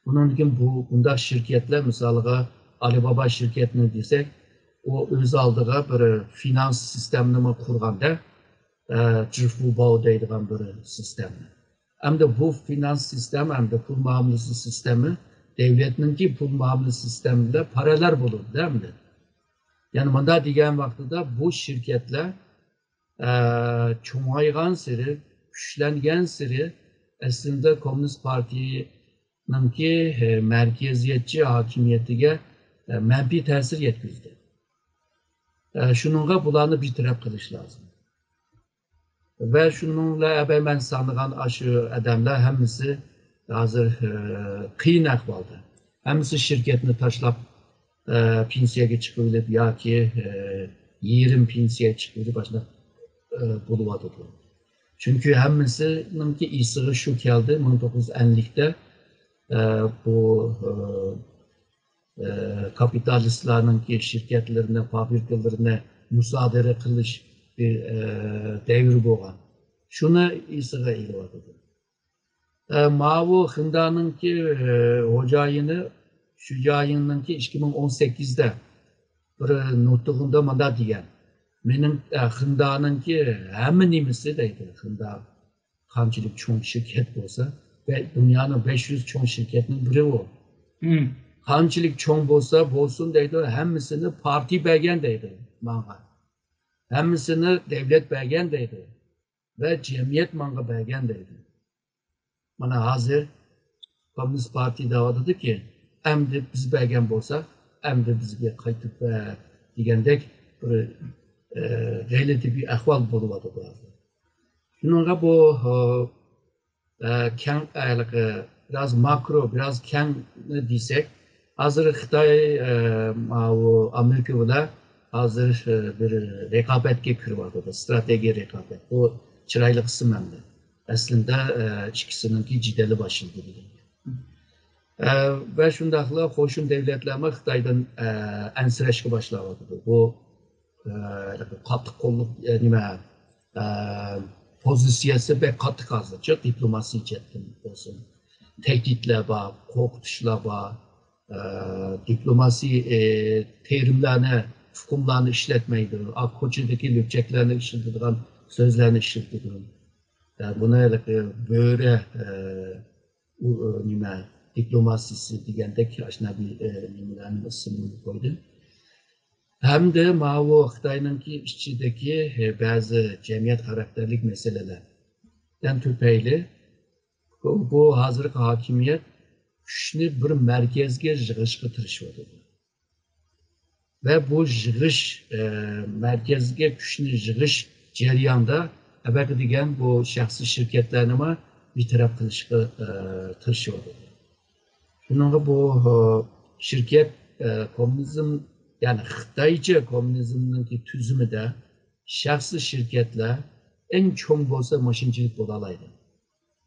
ئۇنىڭدىن كېيىن بۇ، بۇنداق شىركەتلەر، مىسالىغا، ئالىبابا شىركەتنى دېسەك، ئۇ ئۆز ئالدىغا بىر فىنانس سىستېمىنىمۇ قۇرغاندا، ئە، جىفۇباۋ دەيدىغان بىر سىستېما. ئەمدى بۇ فىنانس سىستېما، ئەمدى پۇل مۇئامىلىسى سىستېمى دەۋلەتنىڭكى پۇل مۇئامىلىسى سىستېمى بىلەن پاراللېل بولىدۇ ئەمدى. يەنى مۇنداق دېگەن ۋاقتىدا بۇ شىركەتلەر، ئە، چوڭايغانسېرى، كۈچلەنگەنسېرى ئەسلىدە كوممۇنىست پارتىيىنىڭكى، ئە، مەركىزىيەتچى ھاكىمىيىتىگە، ئە، مەنپىي تەسىر يەتكۈزدى. ئە، شۇنىڭغا بۇلارنى بىر تەرەپ قىلىش لازىم. ۋە شۇنىڭ بىلەن ئەبەي مەن سانىغان ئاشۇ ئادەملەر ھەممىسى ھازىر، ئە، قىيىن ئەھۋالدا. ھەممىسى شىركەتنى تاشلاپ، ئە، پېنسىيەگە چىقىۋېلىپ ياكى، ئە، يېرىم پېنسىيەگە چىقىۋېلىپ ئاشۇنداق، ئە، بولۇۋاتىدۇ. چۈنكى ھەممىسىنىڭكى ئېسىگە شۇ كەلدى، مىڭ توققۇز يۈز ئەللىكتە، ئە، بۇ، ئە، ئە، كاپىتالىستلارنىڭكى شىركەتلىرىنى، فابرىكىلىرىنى مۇسادىرە قىلىش بىر، ئە، دەۋرى بولغان. شۇنى ئېسىگە ئېلىۋاتىدۇ. ئە، ماۋۇ خېندانىڭكى، ئە، خوجايىنى شۇجايىننىڭكى ئىككى مىڭ ئون سەككىزدە بىر نۇتۇقىدا مۇنداق دېگەن: «مېنىڭ، ئە، خېندانىڭكى ھەممە نېمىسى» دەيدۇ، خېندا قانچىلىك چوڭ شىركەت بولسا، بە-، دۇنيانىڭ بەش يۈز چوڭ شىركەتنىڭ بىرى ئۇ. مم. قانچىلىك چوڭ بولسا بولسۇن دەيدۇ، ھەممىسىنى پارتىيە بەرگەن دەيدۇ ماڭا. ھەممىسىنى دەۋلەت بەرگەن دەيدۇ. ۋە جەمئىيەت ماڭا بەرگەن دەيدۇ. مانا ھازىر كوممۇنىست پارتىيە دەۋاتىدۇكى، ئەمدى بىز بەرگەن بولساق، ئەمدى بىزگە قايتىپ بەر دېگەندەك بىر، ئە، غەلىتە بىر ئەھۋال بولۇۋاتىدۇ ھازىر. شۇنىڭغا بۇ، ئە، كەڭ، ھېلىقى بىراز ماكرو، بىراز كەڭ دېسەك، ھازىر خىتاي، ئە، ماۋۇ ئامېرىكا بىلەن ھازىر، ئە، بىر رىقابەتكە كىرىۋاتىدۇ، ئىستراتېگىيە رىقابەت. بۇ چىرايلىق ئىسىم ئەمدى. ئەسلىدە، ئە، ئىككىسىنىڭكى جېدەلى باشلىدى دېگەن. ئە، ۋە شۇنداقلا قوشۇن دۆلەتلەرمۇ خىتايدىن، ئە، ئەنسىرەشكە باشلاۋاتىدۇ. بۇ، ئە، قاتتىق قوللۇق، ئە، نېمە، ئە، پوزىتسىيەسى بەك قاتتىق ھازىرچە، دىپلوماسىيە جەھەتتىن بولسۇن، تەھدىتلەر بار، قورقۇتۇشلار بار، ئە، دىپلوماسىيە، ئە، تېرىملارنى، ئۇقۇملارنى ئىشلەتمەيدۇ، ئا، كوچىدىكى لۈكچەكلەرنى ئىشلىتىدىغان سۆزلەرنى ئىشلىتىدۇ. ئە، بۇنى ھېلىقى بۆرە، ئە، ئۇ، ئۇ، نېمە، دىپلوماسىيىسى دېگەندەك ئاشۇنداق بىر، ئە، نېمىلەرنىڭ ئىسمىنى قويدى. ھەمدە ماۋۇ خىتاينىڭكى ئىچىدىكى، ئە، بەزى جەمئىيەت خاراكتېرلىك مەسىلىلەردىن تۈپەيلى بۇ، بۇ ھازىرقى ھاكىمىيەت كۈچنى بىر مەركەزگە يىغىشقا تىرىشىۋاتىدۇ. ۋە بۇ يىغىش، ئە، مەركەزگە كۈچنى يىغىش جەريانىدا ئەۋەقە دېگەن بۇ شەخسىي شىركەتلەرنىمۇ بىتەرەپ قىلىشقا، ئە، تىرىشىۋاتىدۇ. شۇنىڭغا بۇ، ئە، شىركەت، ئە، كوممۇنىزم، يەنى خىتايچە كوممۇنىزمنىڭكى تۈزۈمىدە شەخسىي شىركەتلەر ئەڭ چوڭ بولسا مۇشۇنچىلىك بولالايدۇ.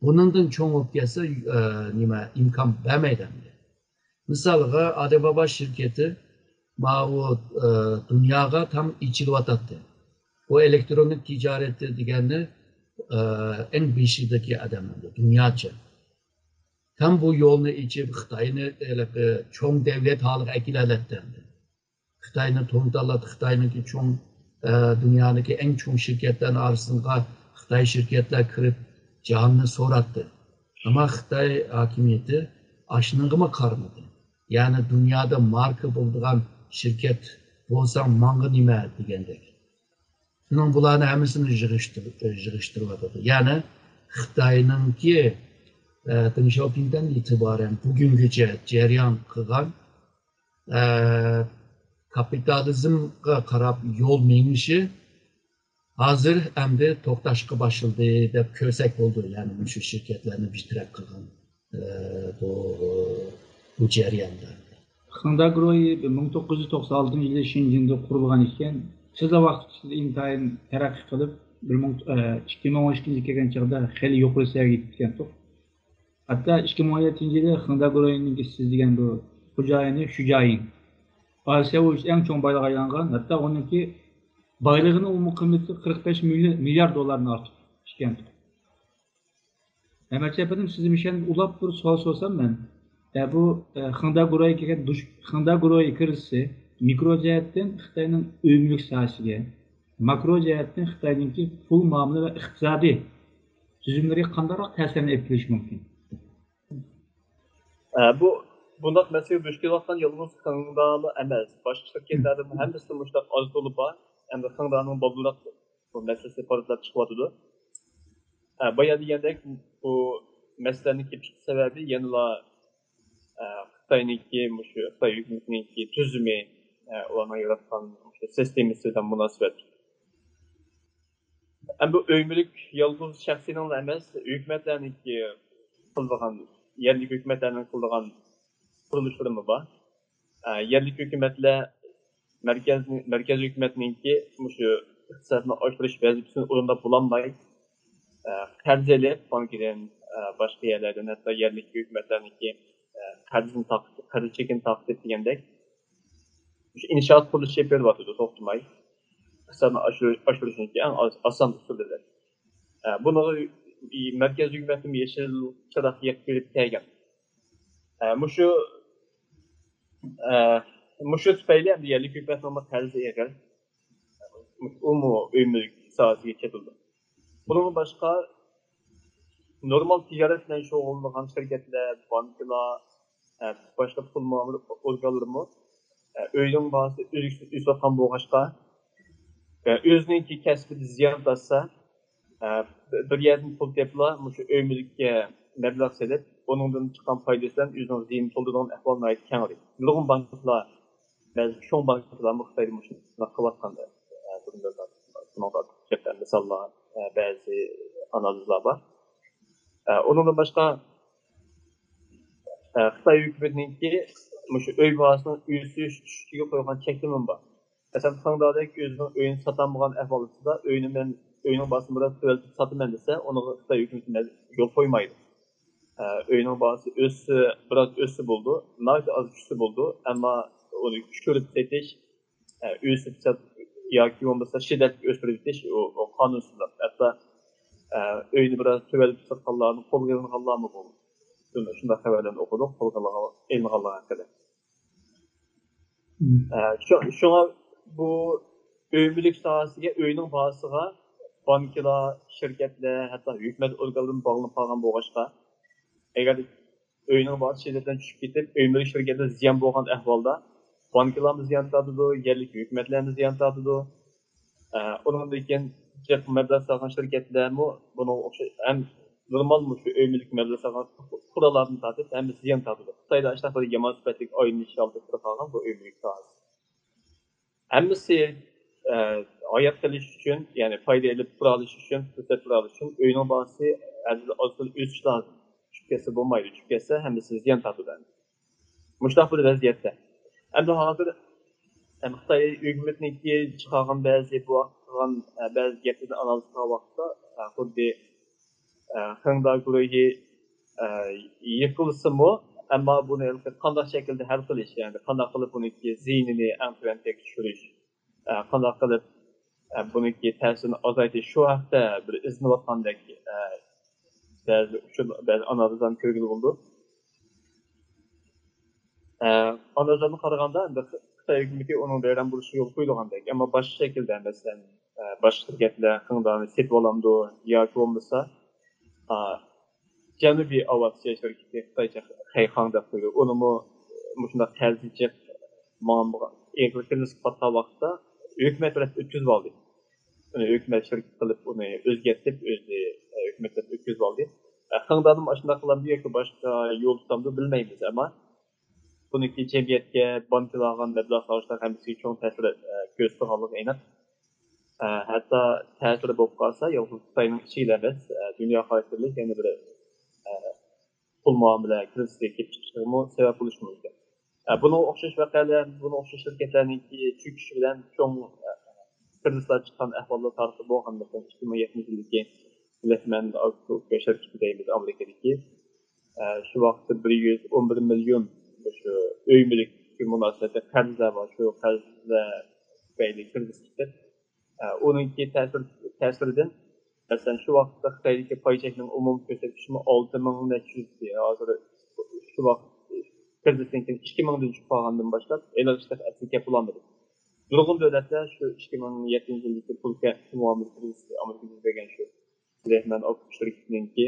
بۇنىڭدىن چوڭ بولۇپ كەتسە، ئە، نېمە، ئىمكان بەرمەيدۇ ئەمدى. مىسالغا، ئالىبابا شىركىتى ماۋۇ، ئە، دۇنياغا تام ئېچىلىۋاتاتتى. بۇ ئېلېكترونىك تىجارىتى دېگەننى، ئە، ئەڭ بېشىدىكى ئادەم ئەمدى دۇنياچە. تام بۇ يولنى ئېچىپ، خىتاينى ھېلىقى چوڭ دەۋلەت ھالىغا ئەكېلەلەتتى ئەمدى. خىتاينى توڭتاللاپ، خىتاينىڭكى چوڭ، ئە، دۇنيادىكى ئەڭ چوڭ شىركەتلەرنىڭ ئارىسىغا خىتاي شىركەتلەر كىرىپ، جانىنى سوراتتى. ئەمما خىتاي ھاكىمىيىتى ئاشۇنىڭغىمۇ قارىمىدى. يەنى دۇنيادا ماركا بولىدىغان شىركەت بولساڭ ماڭا نېمە دېگەندەك. شۇنىڭ بۇلارنى ھەممىسىنى يىغىشتىر-، يىغىشتۇرۇۋاتىدۇ. يەنى خىتاينىڭكى، ئە، دېڭ شياۋپىڭدىن ئېتىبارەن بۈگۈنگىچە جەريان قىلغان، ئە، كاپىتالىزمغا قاراپ يول مېڭىشى ھازىر ئەمدى توختاشقا باشلىدى دەپ كۆرسەك بولىدۇ، يەنى مۇشۇ شىركەتلەرنى بىتەرەپ قىلغان، ئە، بۇ، بۇ جەرياندا. خېڭدا گۇرۇھى مىڭ توققۇز يۈز توقسان ئالتىنچى يىلى شېنجېندا قۇرۇلغان ئىكەن، تېزلا ۋاقىت ئىچىدە ئىنتايىن تەرەققىي قىلىپ، بىر مىڭ، ئە، ئىككى مىڭ ئون ئىككىنچى يىلى كەلگەن چاغدا خېلى يۇقىرى سەۋىيەگە يېتىپ كەتتۇق. ھەتتا ئىككى مىڭ ئون يەتتىنچى يىلى خېڭدا گۇرۇھىنىڭكى سىز دېگەن بۇ خوجايىنى شۈجايىڭ ئاسىيا بويىچە ئەڭ چوڭ بايلىققا ئايلانغان، ھەتتا ئۇنىڭكى بايلىقىنىڭ ئومۇمىي قىممىتى قىرىق بەش مىليار دوللاردىن ئارتۇق ئىكەن. ئەمەلچى ئەپەندىم، سىزدىن مۇشۇ يەردە ئۇلاپ بىر سوئال سورىسام مەن. ئە، بۇ، ئە، خېڭدا گۇرۇھى كىرگەن دۇش-، خېڭدا گۇرۇھى كىرىزىسى مىكرو جەھەتتىن خىتاينىڭ ئۆي مۈلۈك ساھەسىگە، ماكرو جەھەتتىن خىتاينىڭكى پۇل مۇئامىلە ۋە ئىقتىسادىي تۈزۈملىرىگە قانداقراق تەسىرلەرنى ئېلىپ كېلىشى مۇمكىن؟ ئە، بۇ، بۇنداق مەسىلىگە دۇچ كېلىۋاتقان يالغۇز خېڭدالا ئەمەس، باشقا شىركەتلەردىمۇ ھەممىسىدە مۇشۇنداق ئاز تولا بار. ئەمدى خېڭدانىڭ بالدۇرراق بۇ مەسىلىسى پارتلاپ چىقىۋاتىدۇ. ئە، بايا دېگەندەك، بۇ مەسىلىنىڭ كېلىپ چىقىش سەۋەبى يەنىلا، ئە، خىتاينىڭكى، مۇشۇ خىتاي ھۆكۈمىتىنىڭكى تۈزۈمى، ئە، ئۇلارنىڭ ياراتقان مۇشۇ سىستېمىسى بىلەن مۇناسىۋەتلىك. ئەمدى بۇ ئۆي مۈلۈك يالغۇز شەخسىينىڭلا ئەمەس، ھۆكۈمەتلەرنىڭكى قىلىدىغان، يەرلىك ھۆكۈمەتلەرنىڭ قىلىدىغان قۇرۇلۇشلىرىمۇ بار. ئە، يەرلىك ھۆكۈمەتلەر مەركەزنى، مەركەزىي ھۆكۈمەتنىڭكى مۇشۇ ئىقتىسادنى ئاشۇرۇش ۋەزىپىسىنى ئورۇنداپ بولالماي، ئە، قەرز ئېلىپ، بانكىدىن، ئە، باشقا يەرلەردىن، ھەتتا يەرلىك ھۆكۈمەتلەرنىڭكى، ئە، قەرزىنى تارقىتىپ، قەرز چېكىنى تارقىتىپ دېگەندەك، مۇشۇ ئىنشائات قۇرۇلۇشى ئېلىپ بېرىلىۋاتىدۇ توختىماي. ئىقتىسادنى ئاشۇرۇش، ئاشۇرۇشنىڭكى ئەڭ ئاز-، ئاسان ئۇسۇلى دەپ. ئە، بۇنىڭغا مەركەزىي ھۆكۈمەتمۇ يېشىل چىراغ يېقىپ بېرىپ كەلگەن. ئە، مۇشۇ، ئە، مۇشۇ تۈپەيلى ئەمدى يەرلىك ھۆكۈمەتنىڭمۇ قەرزى ئېغىر. ئۇمۇ ئۆي مۈلۈك ساھەسىگە چېتىلىدۇ. بۇنىڭدىن باشقا، نورمال تىجارەت بىلەن شۇغۇللىنىدىغان شىركەتلەر، بانكىلار، ئە، باشقا پۇل مۇئامىلە ئورگانلىرىمۇ، ئە، ئۆينىڭ باھاسى ئۈزلۈكسىز ئۆسۈۋاتقان بولغاچقا، ئە، ئۆزىنىڭكى كەسپىدە زىيان تارتسا، ئە، بىر يەردىن پۇل تېپىپلا مۇشۇ ئۆي مۈلۈككە مەبلەغ سېلىپ، ئۇنىڭدىن چىققان پايدىسى بىلەن ئۆزىنىڭ زىيىنىنى تولدۇرىدىغان ئەھۋال ناھايىتى كەڭرى. نۇرغۇن بانكىلار، بەزى چوڭ بانكىلارمۇ خىتايدا مۇشۇنداق قىلىۋاتقان، ئە، بۇنىڭدا گەپلەر، مىساللار، ئە، بەزى ئانالىزلار بار. ئە، ئۇنىڭدىن باشقا، ئە، خىتاي ھۆكۈمىتىنىڭكى مۇشۇ ئۆي باھاسىنىڭ ئۆسۈش، چۈشۈشىگە قويغان چەكلىمىمۇ بار. مەسىلەن، خېڭدادەك ئۆزىنىڭ ئۆيىنى ساتالمىغان ئەھۋال ئاستىدا، ئۆينى مەن، ئۆينىڭ باھاسىنى بىراز تۆۋەنلىتىپ ساتىمەن دېسە، ئۇنىڭغا خىتاي ھۆكۈمىتى مەز-، يول قويمايدۇ. ئە، ئۆينىڭ باھاسى ئۆسسە، بىراز ئۆسسە بولىدۇ، ناھايىتى ئاز چۈشسە بولىدۇ، ئەمما ئۇنى چۈشۈرۈپ سېتىش، ئە، ئۆسۈپ سات-، ياكى بولمىسا شىددەتلىك ئۆستۈرۈۋېتىش، ئۇ، ئۇ قانۇنسىزلىق. ھەتتا، ئە، ئۆينى بىراز تۆۋەنلىتىپ ساتقانلارنى قولغا ئېلىنغانلارمۇ بولدى. شۇنداق خەۋەرلەرنى ئوقۇدۇق، قولغا ئېلىنغانلار ھەققىدە. ئە، شۇ-، شۇڭا بۇ ئۆي مۈلۈك ساھەسىگە، ئۆينىڭ باھاسىغا بانكىلار، شىركەتلەر، ھەتتا ھۆكۈمەت ئورگانلىرىمۇ باغلىنىپ قالغان بولغاچقا، ئەگەر ئۆينىڭ باھاسى شىددەت بىلەن چۈشۈپ كېتىپ، ئۆي مۈلۈك شىركەتلىرى زىيان بولغان ئەھۋالدا، بانكىلارمۇ زىيان تارتىدۇ، يەرلىك ھۆكۈمەتلەرمۇ زىيان تارتىدۇ. ئە، ئۇنىڭدىن كېيىن جىق مەبلەغ سالغان شىركەتلەرمۇ بۇنىڭغا ئوخشاش ھەم نورمال مۇشۇ ئۆي مۈلۈك مەبلەغ سالغان پۇقرالاردىن تارتىپ ھەممىسى زىيان تارتىدۇ. خىتايدا ئاشۇنداق بىر يامان سۈپەتلىك ئايلىنىش ھالىتىدە تۇرۇپ قالغان بۇ ئۆي مۈلۈك ساھەسى. ھەممىسى، ئە، ھايات قېلىش ئۈچۈن، يەنى پايدا ئېلىپ تۇرالىش ئۈچۈن، پۇرسەت تۇرالىش ئۈچۈن ئۆينىڭ باھاسى ئەزىز ئاز تولا ئۆسۈش لازىم. چۈشۈپ كەتسە بولمايدۇ. چۈشۈپ كەتسە ھەممىسى زىيان تارتىدۇ ئەمدى. مۇشۇنداق بىر ۋەزىيەتتە. ئەمدى ھازىر، ئەم، خىتاي ھۆكۈمىتىنىڭكى چىقارغان بەزى بۇ ھەقتە قىلغان، ئە، بەزى گەپلىرىنى ئانالىز قىلغان ۋاقىتتا، ئە، خۇددى، ئە، خېڭدا گۇرۇھى، ئە، يىقىلسىمۇ، ئەمما بۇنى ھېلىقى قانداق شەكىلدە ھەل قىلىش، يەنى قانداق قىلىپ بۇنىڭكى زىيىنىنى ئەڭ تۆۋەن چەككە چۈشۈرۈش، ئە، قانداق قىلىپ، ئە، بۇنىڭكى تەسىرىنى ئازايتىش، شۇ ھەقتە بىر ئىزدىنىۋاتقاندەك، ئە، بەزى ئۇچۇر، بەزى ئانالىزلارنى كۆرگىلى بولىدۇ. ئە، ئانالىزلارغا قارىغاندا، ئەمدى خىتاي ھۆكۈمىتى ئۇنىڭ ۋەيران بولۇشىغا يول قويۇلغاندەك، ئەمما باشقا شەكىلدە، مەسىلەن، ئە، باشقا شىركەتلەر خېڭدانى سېتىۋالامدۇ ياكى بولمىسا، ئا، جەنۇبىي ئاۋىئاتسىيە شىركىتى، خىتايچە خەيخاڭ دەپ قويىدۇ. ئۇنىمۇ مۇشۇنداق قەرزى جىق، ماڭا ئېغىر كىرىزىسقا پاتقان ۋاقىتتا ھۆكۈمەت تەرەپ ئۆتكۈزۈپ ئالدى. ئۇنى ھۆكۈمەت شىركىتى قىلىپ، ئۇنى ئۆزگەرتىپ، ئۆزى، ئە، ھۆكۈمەت تەرەپ ئۆتكۈزۈپ ئالدى. ئە، خېڭدانمۇ ئاشۇنداق قىلامدۇ ياكى باشقا يول تۇتامدۇ بىلمەيمىز، ئەمما بۇنىڭكى جەمئىيەتكە، بانكىلارغا، مەبلەغ سالغۇچىلارغا ھەممىسىگە چوڭ تەسىر، ئە، كۆرسىتىدىغانلىقى ئېنىق. ئە، ھەتتا تەسىرى بولۇپ قالسا، يالغۇز خىتاينىڭ ئىچىگىلا ئەمەس، ئە، دۇنيا خارىتىدىكى يەنە بىر، ئە، پۇل مۇئامىلە كىرىزىسى كېلىپ چىقىشىغىمۇ سەۋەب بولۇشى مۇمكىن. ئە، بۇنىڭغا ئوخشاش ۋەقەلەر، بۇنىڭغا ئوخشاش شىركەتلەرنىڭكى چۆكۈشى بىلەن چوڭ، ئە، كىرىزىسلار چىققان ئەھۋاللار تارىختا بولغان، مەسىلەن، ئىككى مىڭ يەتتىنچى يىلدىكى بلەكمەن شىركىتى دەيمىز ئامېرىكىدىكى. ئە، شۇ ۋاقىتتا بىر يۈز ئون بىر مىليون مۇشۇ ئۆي مۈلۈككە مۇناسىۋەتلىك قەرزلەر بار. شۇ قەرزلەر تۈپەيلى كىرىزىس چىقىپ، ئە، ئۇنىڭكى تەسىر، تەسىرىدىن، مەسىلەن، شۇ ۋاقىتتا خىتايدىكى پاي چەكنىڭ ئومۇمىي كۆرسەتكۈچىمۇ ئالتە مىڭ نەچچە يۈز، ھازىر شۇ ۋاقىت كىرىزىستىن كېيىن ئىككى مىڭدىن چۈشۈپ قالغاندىن باشلاپ، ھېلىقى ئىشلار ئەسلىگە كەپ بولالمىدى. نۇرغۇن دۆلەتلەر شۇ ئىككى مىڭ يەتتىنچى يىلدىكى پۇل كە-، مۇئامىلە كىرىزىسى، ئامېرىكا يۈز بەرگەن شۇ بلەكمەن شىركىتىنىڭكى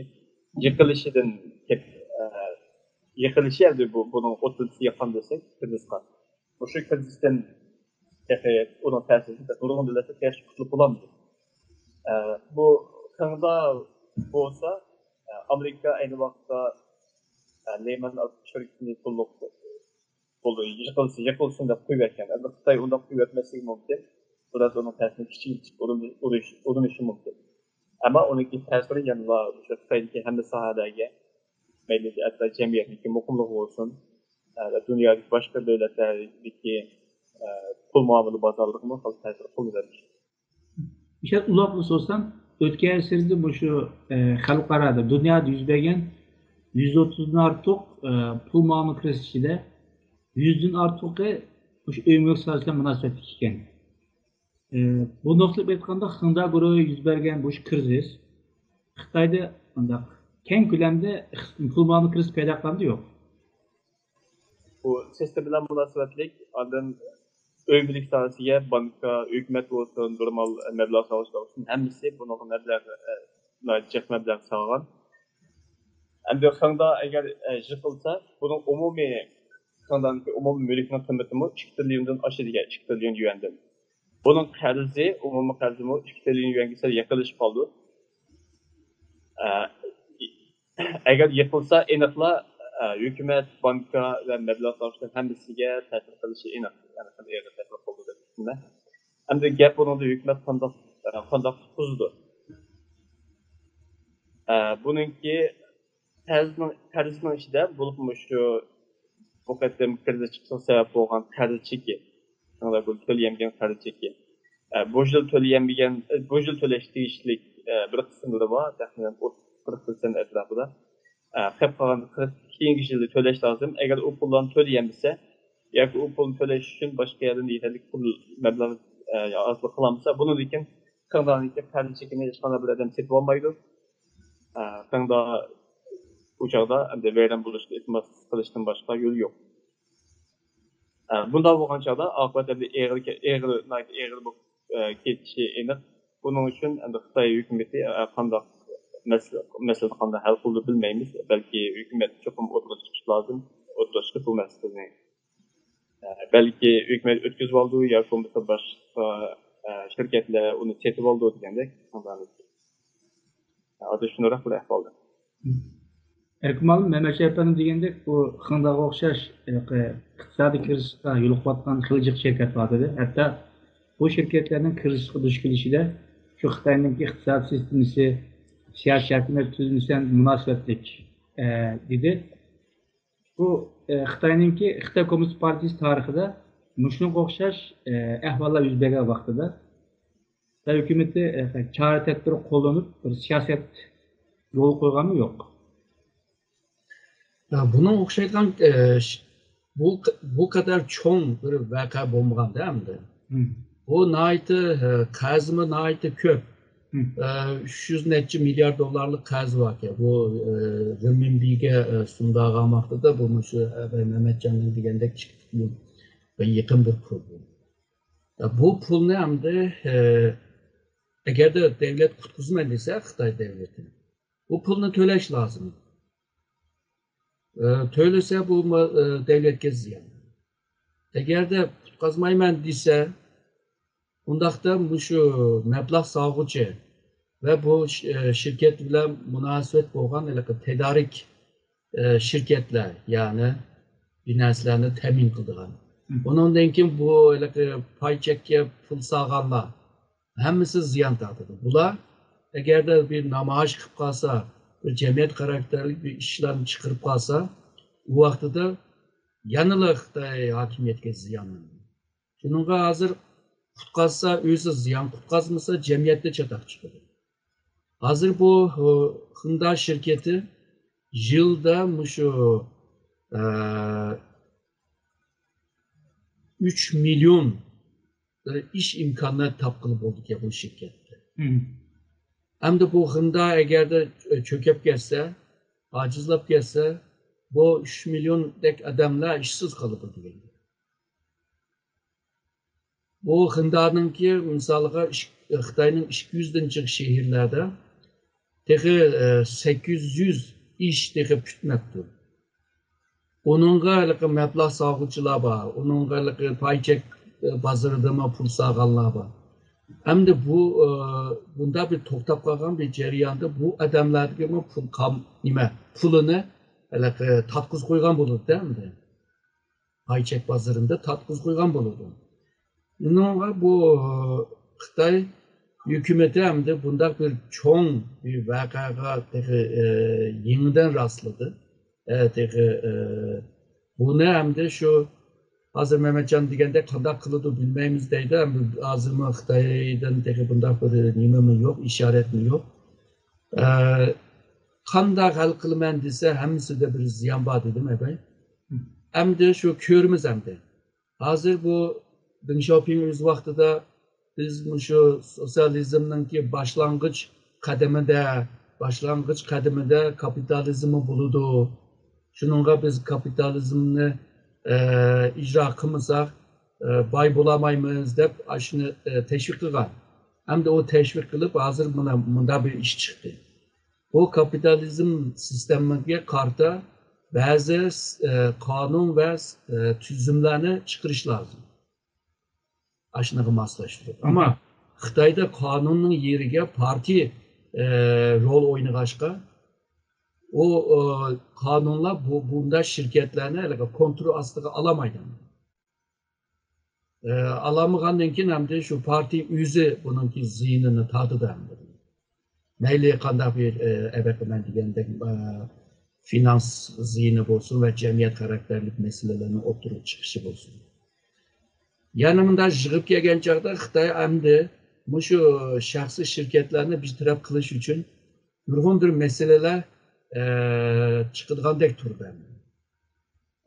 يىقىلىشىدىن كەپ-، ئە، يىقىلىشى ئەمدى بۇ، بۇنىڭ ئوتتۇرىسى ياققان دېسەك، كىرىزىسقا. مۇشۇ كىرىزىستىن تېخى ئۇنىڭ تەسىرىدىن نۇرغۇن دۆلەتلەر تېخى قۇتۇلۇپ بولالمىدى. ئە، بۇ خېڭدا بولسا، ئە، ئامېرىكا ئەينى ۋاقىتتا، ئە، لېيمان شىركىتىنى تولۇق بولدى، يىقىلسا يىقىلسۇن دەپ قويۇۋەتكەن. ئەمدى خىتاي ئۇنداق قويۇۋەتمەسلىكى مۇمكىن. بىراز ئۇنىڭ تەسىرىنى كىچىكلىتىپ ئۇرۇنۇش، ئۇرۇنۇش، ئۇرۇنۇشى مۇمكىن. ئەمما ئۇنىڭكى تەسىرى يەنىلا مۇشۇ خىتايدىكى ھەممە ساھەلەرگە، مەيلى ھەتتا جەمئىيەتنىڭكى مۇقىملىقى بولسۇن، ھە، دۇنيادىكى باشقا دۆلەتلەردىكى، ئە، پۇل مۇئامىلە بازارلىرىغىمۇ خېلى تەسىر قىلىدۇ. مىشەل، ئۇلاپلا سورىسام، ئۆتكەن ئەسىردە مۇشۇ، ئە، خەلقئارادا، دۇنيادا يۈز بەرگەن يۈز ئوتتۇزدىن ئارتۇق، ئە، پۇل مۇئامىلە كىرىزىسى ئىچىدە يۈزدىن ئارتۇقى مۇشۇ ئۆي مۈلۈك ساھەسى بىلەن مۇناسىۋەتلىك ئىكەن. ئە، بۇ نۇقتىلىق ئېيتقاندا، خېڭدا گۇرۇھى يۈز بەرگەن بۇ كىرىزىس خىتايدا مۇنداق كەڭ كۆلەمدە ئىقتىس-، پۇل مۇئامىلە كىرىزىسى پەيدا قىلغاندا يوق. بۇ سىستېما بىلەن مۇناسىۋەتلىك، ئاندىن ئۆي مۈلۈك ساھەسىگە بانكا، ھۆكۈمەت بولسۇن، نورمال مەبلەغ سالغۇچىلار بولسۇن، ھەممىسى بۇنىڭغا مەبلەغ، ئە، ناھايىتى جىق مەبلەغ سالغان. ئەمدى خېڭدا ئەگەر، ئە، يىقىلسا، بۇنىڭ ئومۇمىي، خېڭدانىڭكى ئومۇمىي مۈلۈكنىڭ قىممىتىمۇ ئىككى تىرىليوندىن ئاشىدىكەن، ئىككى تىرىليون يۈەندىن. بۇنىڭ قەرزى، ئومۇمىي قەرزىمۇ ئىككى تىرىليون يۈەنگە سەل يېقىنلىشىپ قالىدۇ. ئە، ئەگەر يىقىلسا، ئېنىقلا، ئە، ھۆكۈمەت، بانكا ۋە مەبلەغ سالغۇچىلار ھەممىسىگە تەسىر قىلىشى ئېنىق. يەنى خېلى ئېغىر تەسىر قىلىدۇ دەپ ئىشىنىمەن. ئەمدى گەپ بۇنىڭدا ھۆكۈمەت قانداق، ئە، قانداق قۇتقۇزىدۇ؟ ئە، بۇنىڭكى قەرزنىڭ، قەرزنىڭ ئىچىدە بولۇپمۇ شۇ بۇ قېتىم كىرىزىس چىقىشىغا سەۋەب بولغان قەرز چېكى، شۇنىڭ بىلەن بىللە تۆلىيەلمىگەن قەرز چېكى. ئە، بۇ يىل تۆلىيەلمىگەن، بۇ يىل تۆلەش تېگىشلىك، ئە، بىر قىسىملىرى بار، تەخمىنەن ئوتتۇز، قىرىق پىرسەنت ئەتراپىدا. ئە، قېلىپ قالغان قىرىق، كېيىنكى يىلى تۆلەش لازىم. ئەگەر ئۇ پۇللارنى تۆلىيەلمىسە ياكى ئۇ پۇلنى تۆلەش ئۈچۈن باشقا يەردىن يېتەرلىك پۇل مەبلەغ، ئە، ھاسىل قىلالمىسا، بۇنىڭدىن كېيىن خېڭدانىڭكى قەرز چېكىنى ھېچقانداق بىر ئادەم سېتىۋالمايدۇ. ئە، خېڭدا ئۇ چاغدا ئەمدى ۋەيران بولۇشقا ئىلتىماس قىلىشتىن باشقا يول يوق. ئە، بۇنداق بولغان چاغدا ئاقىۋەت ئەمدى ئېغىر، ئېغىر، ناھايىتى ئېغىر بولۇپ، ئە، كېتىشى ئېنىق. بۇنىڭ ئۈچۈن ئەمدى خىتاي ھۆكۈمىتى، ئە، قانداق مەسىلە، مەسىلىنى قانداق ھەل قىلىدۇ بىلمەيمىز. بەلكى ھۆكۈمەت چوقۇم ئوتتۇرىغا چىقىشى لازىم، ئوتتۇرىغا چىقىپ بۇ مەسىلىنى، ئە، بەلكى ھۆكۈمەت ئۆتكۈزۈۋالىدۇ ياكى بولمىسا باشقا، ئە، شىركەتلەر ئۇنى سېتىۋالىدۇ دېگەندەك. ھازىر شۇنداق بىر ئەھۋالدا. ئەركىن مۇئەللىم، مەمەت ئەپەندى دېگەندەك، بۇ خېڭداغا ئوخشاش ھېلىقى ئىقتىسادىي كىرىزىسقا يولۇقۇۋاتقان خېلى جىق شىركەت بار ئىدى. ھەتتا بۇ شىركەتلەرنىڭ كىرىزىسقا دۇچ كېلىشىدە شۇ خىتاينىڭكى ئىقتىساد سىستېمىسى، سىياسىي ھاكىمىيەت تۈزۈلمىسى بىلەن مۇناسىۋەتلىك، ئە، دېدى. بۇ، ئە، خىتاينىڭكى، خىتاي كوممۇنىست پارتىيىسى تارىخىدا مۇشۇنىڭغا ئوخشاش، ئە، ئەھۋاللار يۈز بەرگەن ۋاقتىدا خىتاي ھۆكۈمىتى، ئە، چارە تەدبىر قوللىنىپ، بىر سىياسەت يولغا قويغانمۇ يوق. يا، بۇنىڭ ئوخشايدىغان، ئە، ش-، بۇ، بۇ قەدەر چوڭ بىر ۋەقە بولمىغاندا ئەمدى. بۇ ناھايىتى، ئە، قەرزىمۇ ناھايىتى كۆپ. ئە، ئۈچ يۈز نەچچە مىليارد دوللارلىق قەرز باركەن. بۇ، ئە، رېمىنبىگە، ئە، سۇندۇرغان ۋاقتىدا بۇ مۇشۇ، ئە، مەمەتجاننىڭ دېگەندەك ئىككى تىرىليونغا يېقىن بىر پۇل بۇ. يا، بۇ پۇلنى ئەمدى، ئە، ئەگەردە دەۋلەت قۇتقۇزىمەن دېسە، خىتاي دەۋلىتى، بۇ پۇلنى تۆلەش لازىم. ئە، تۆلىسە بۇ ما-، ئە، دەۋلەتكە زىيان. ئەگەردە قۇتقازمايمەن دېسە، ئۇنداقتا مۇشۇ مەبلەغ سالغۇچى ۋە بۇ ش-، ئە، شىركەت بىلەن مۇناسىۋەت بولغان ھېلىقى تەدارىك، ئە، شىركەتلەر، يەنى بىر نەرسىلەرنى تەمىن قىلىدىغان. ئۇنىڭدىن كېيىن بۇ ھېلىقى پاي چەككە پۇل سالغانلار، ھەممىسى زىيان تارتىدۇ. بۇلار ئەگەردە بىر نامايىش قىلىپ قالسا، بىر جەمئىيەت خاراكتېرلىك بىر ئىشلارنى چىقىرىپ قالسا، ئۇ ۋاقتىدا يەنىلا خىتاي ھاكىمىيەتكە زىيان. شۇنىڭغا ھازىر قۇتقازسا ئۆزى زىيان، قۇتقازمىسا جەمئىيەتتە چاتاق چىقىدۇ. ھازىر بۇ، ئۇ، خېڭدا شىركىتى يىلدا مۇشۇ، ئە، ئۈچ مىليون بىر ئىش ئىمكانىنى تاپقىلى بولىدىكەن بۇ شىركەتتە. ئەمدى بۇ خېڭدا ئەگەردە چۆكۈپ كەتسە، ئاجىزلاپ كەتسە، بۇ ئۈچ مىليوندەك ئادەملەر ئىشسىز قالىدۇ دېگەن. بۇ خېڭدانىڭكى مىسالىغا ئىش-، خىتاينىڭ ئىككى يۈزدىن جىق شەھەرلەردە تېخى، ئە، سەككىز يۈز ئىش تېخى پۈتمەپتۇ. ئۇنىڭغا ھېلىقى مەبلەغ سالغۇچىلار بار، ئۇنىڭغا ھېلىقى پاي چەك، ئە، بازىرىدىمۇ پۇل سالغانلار بار. ئەمدى بۇ، ئە، بۇنداق بىر توختاپ قالغان بىر جەرياندا بۇ ئادەملەرگىمۇ پۇل قام-، نېمە، پۇلىنى ھېلىقى تارتقۇزۇپ قويغان بولىدۇ ئەمدى. پاي چەك بازىرىنى تارتقۇزۇپ قويغان بولىدۇ. بۇنىڭغا بۇ خىتاي ھۆكۈمىتى ئەمدى بۇنداق بىر چوڭ بىر ۋەقەگە تېخى، ئە، يېڭىدىن راسلىدى. ئە، تېخى، ئە، بۇنى ئەمدى شۇ ھازىر مەمەتجان دېگەندەك قانداق قىلىدۇ بىلمەيمىز دەيدۇ. ئەمدى ھازىرمۇ خىتايدىن تېخى بۇنداق بىر نېمىمۇ يوق، ئىشارەتمۇ يوق. ئە، قانداق ھەل قىلىمەن دېسە، ھەممىسىدە بىر زىيان بار دېدىم، ئەبەي. ئەمدى شۇ كۆرىمىز ئەمدى. ھازىر بۇ دېڭ شياۋپىڭ ئۆز ۋاقتىدا بىز مۇشۇ سوتسىيالىزمنىڭكى باشلانغۇچ قەدىمىدە، باشلانغۇچ قەدىمىدە كاپىتالىزممۇ بولىدۇ. شۇنىڭغا بىز كاپىتالىزمنى، ئە، ئىجرا قىلمىساق، ئە، باي بولالمايمىز دەپ ئاشۇنى، ئە، تەشۋىق قىلغان. ئەمدى ئۇ تەشۋىق قىلىپ، ھازىر مانا مۇنداق بىر ئىش چىقتى. بۇ كاپىتالىزم سىستېمىگە قارىتا بەزى، ئە، قانۇن ۋە، ئە، تۈزۈملەرنى چىقىرىش لازىم. ئاشۇنىڭغا ماسلاشتۇرۇپ. ئەمما خىتايدا قانۇننىڭ يېرىگە پارتىيە، ئە، رول ئوينىغاچقا، ئۇ، ئە، قانۇنلار بۇ، بۇنداق شىركەتلەرنى ھېلىقى كونترول ئاستىغا ئالالمايدۇ. ئە، ئالالمىغاندىن كېيىن ئەمدى شۇ پارتىيە ئۆزى بۇنىڭكى زىيىنىنى تارتىدۇ ئەمدى. مەيلى قانداق بىر، ئە، ئەبەقىمەن دېگەندەك، ئە، فىنانس زىيىنى بولسۇن ۋە جەمئىيەت خاراكتېرلىك مەسىلىلەرنىڭ ئوتتۇرىغا چىقىشى بولسۇن. يەنە مۇنداق يىغىپ كەلگەن چاغدا خىتاي ئەمدى مۇشۇ شەخسىي شىركەتلەرنى بىر تەرەپ قىلىش ئۈچۈن نۇرغۇن بىر مەسىلىلەر، ئە، چىقىدىغاندەك تۇرىدۇ ئەمدى.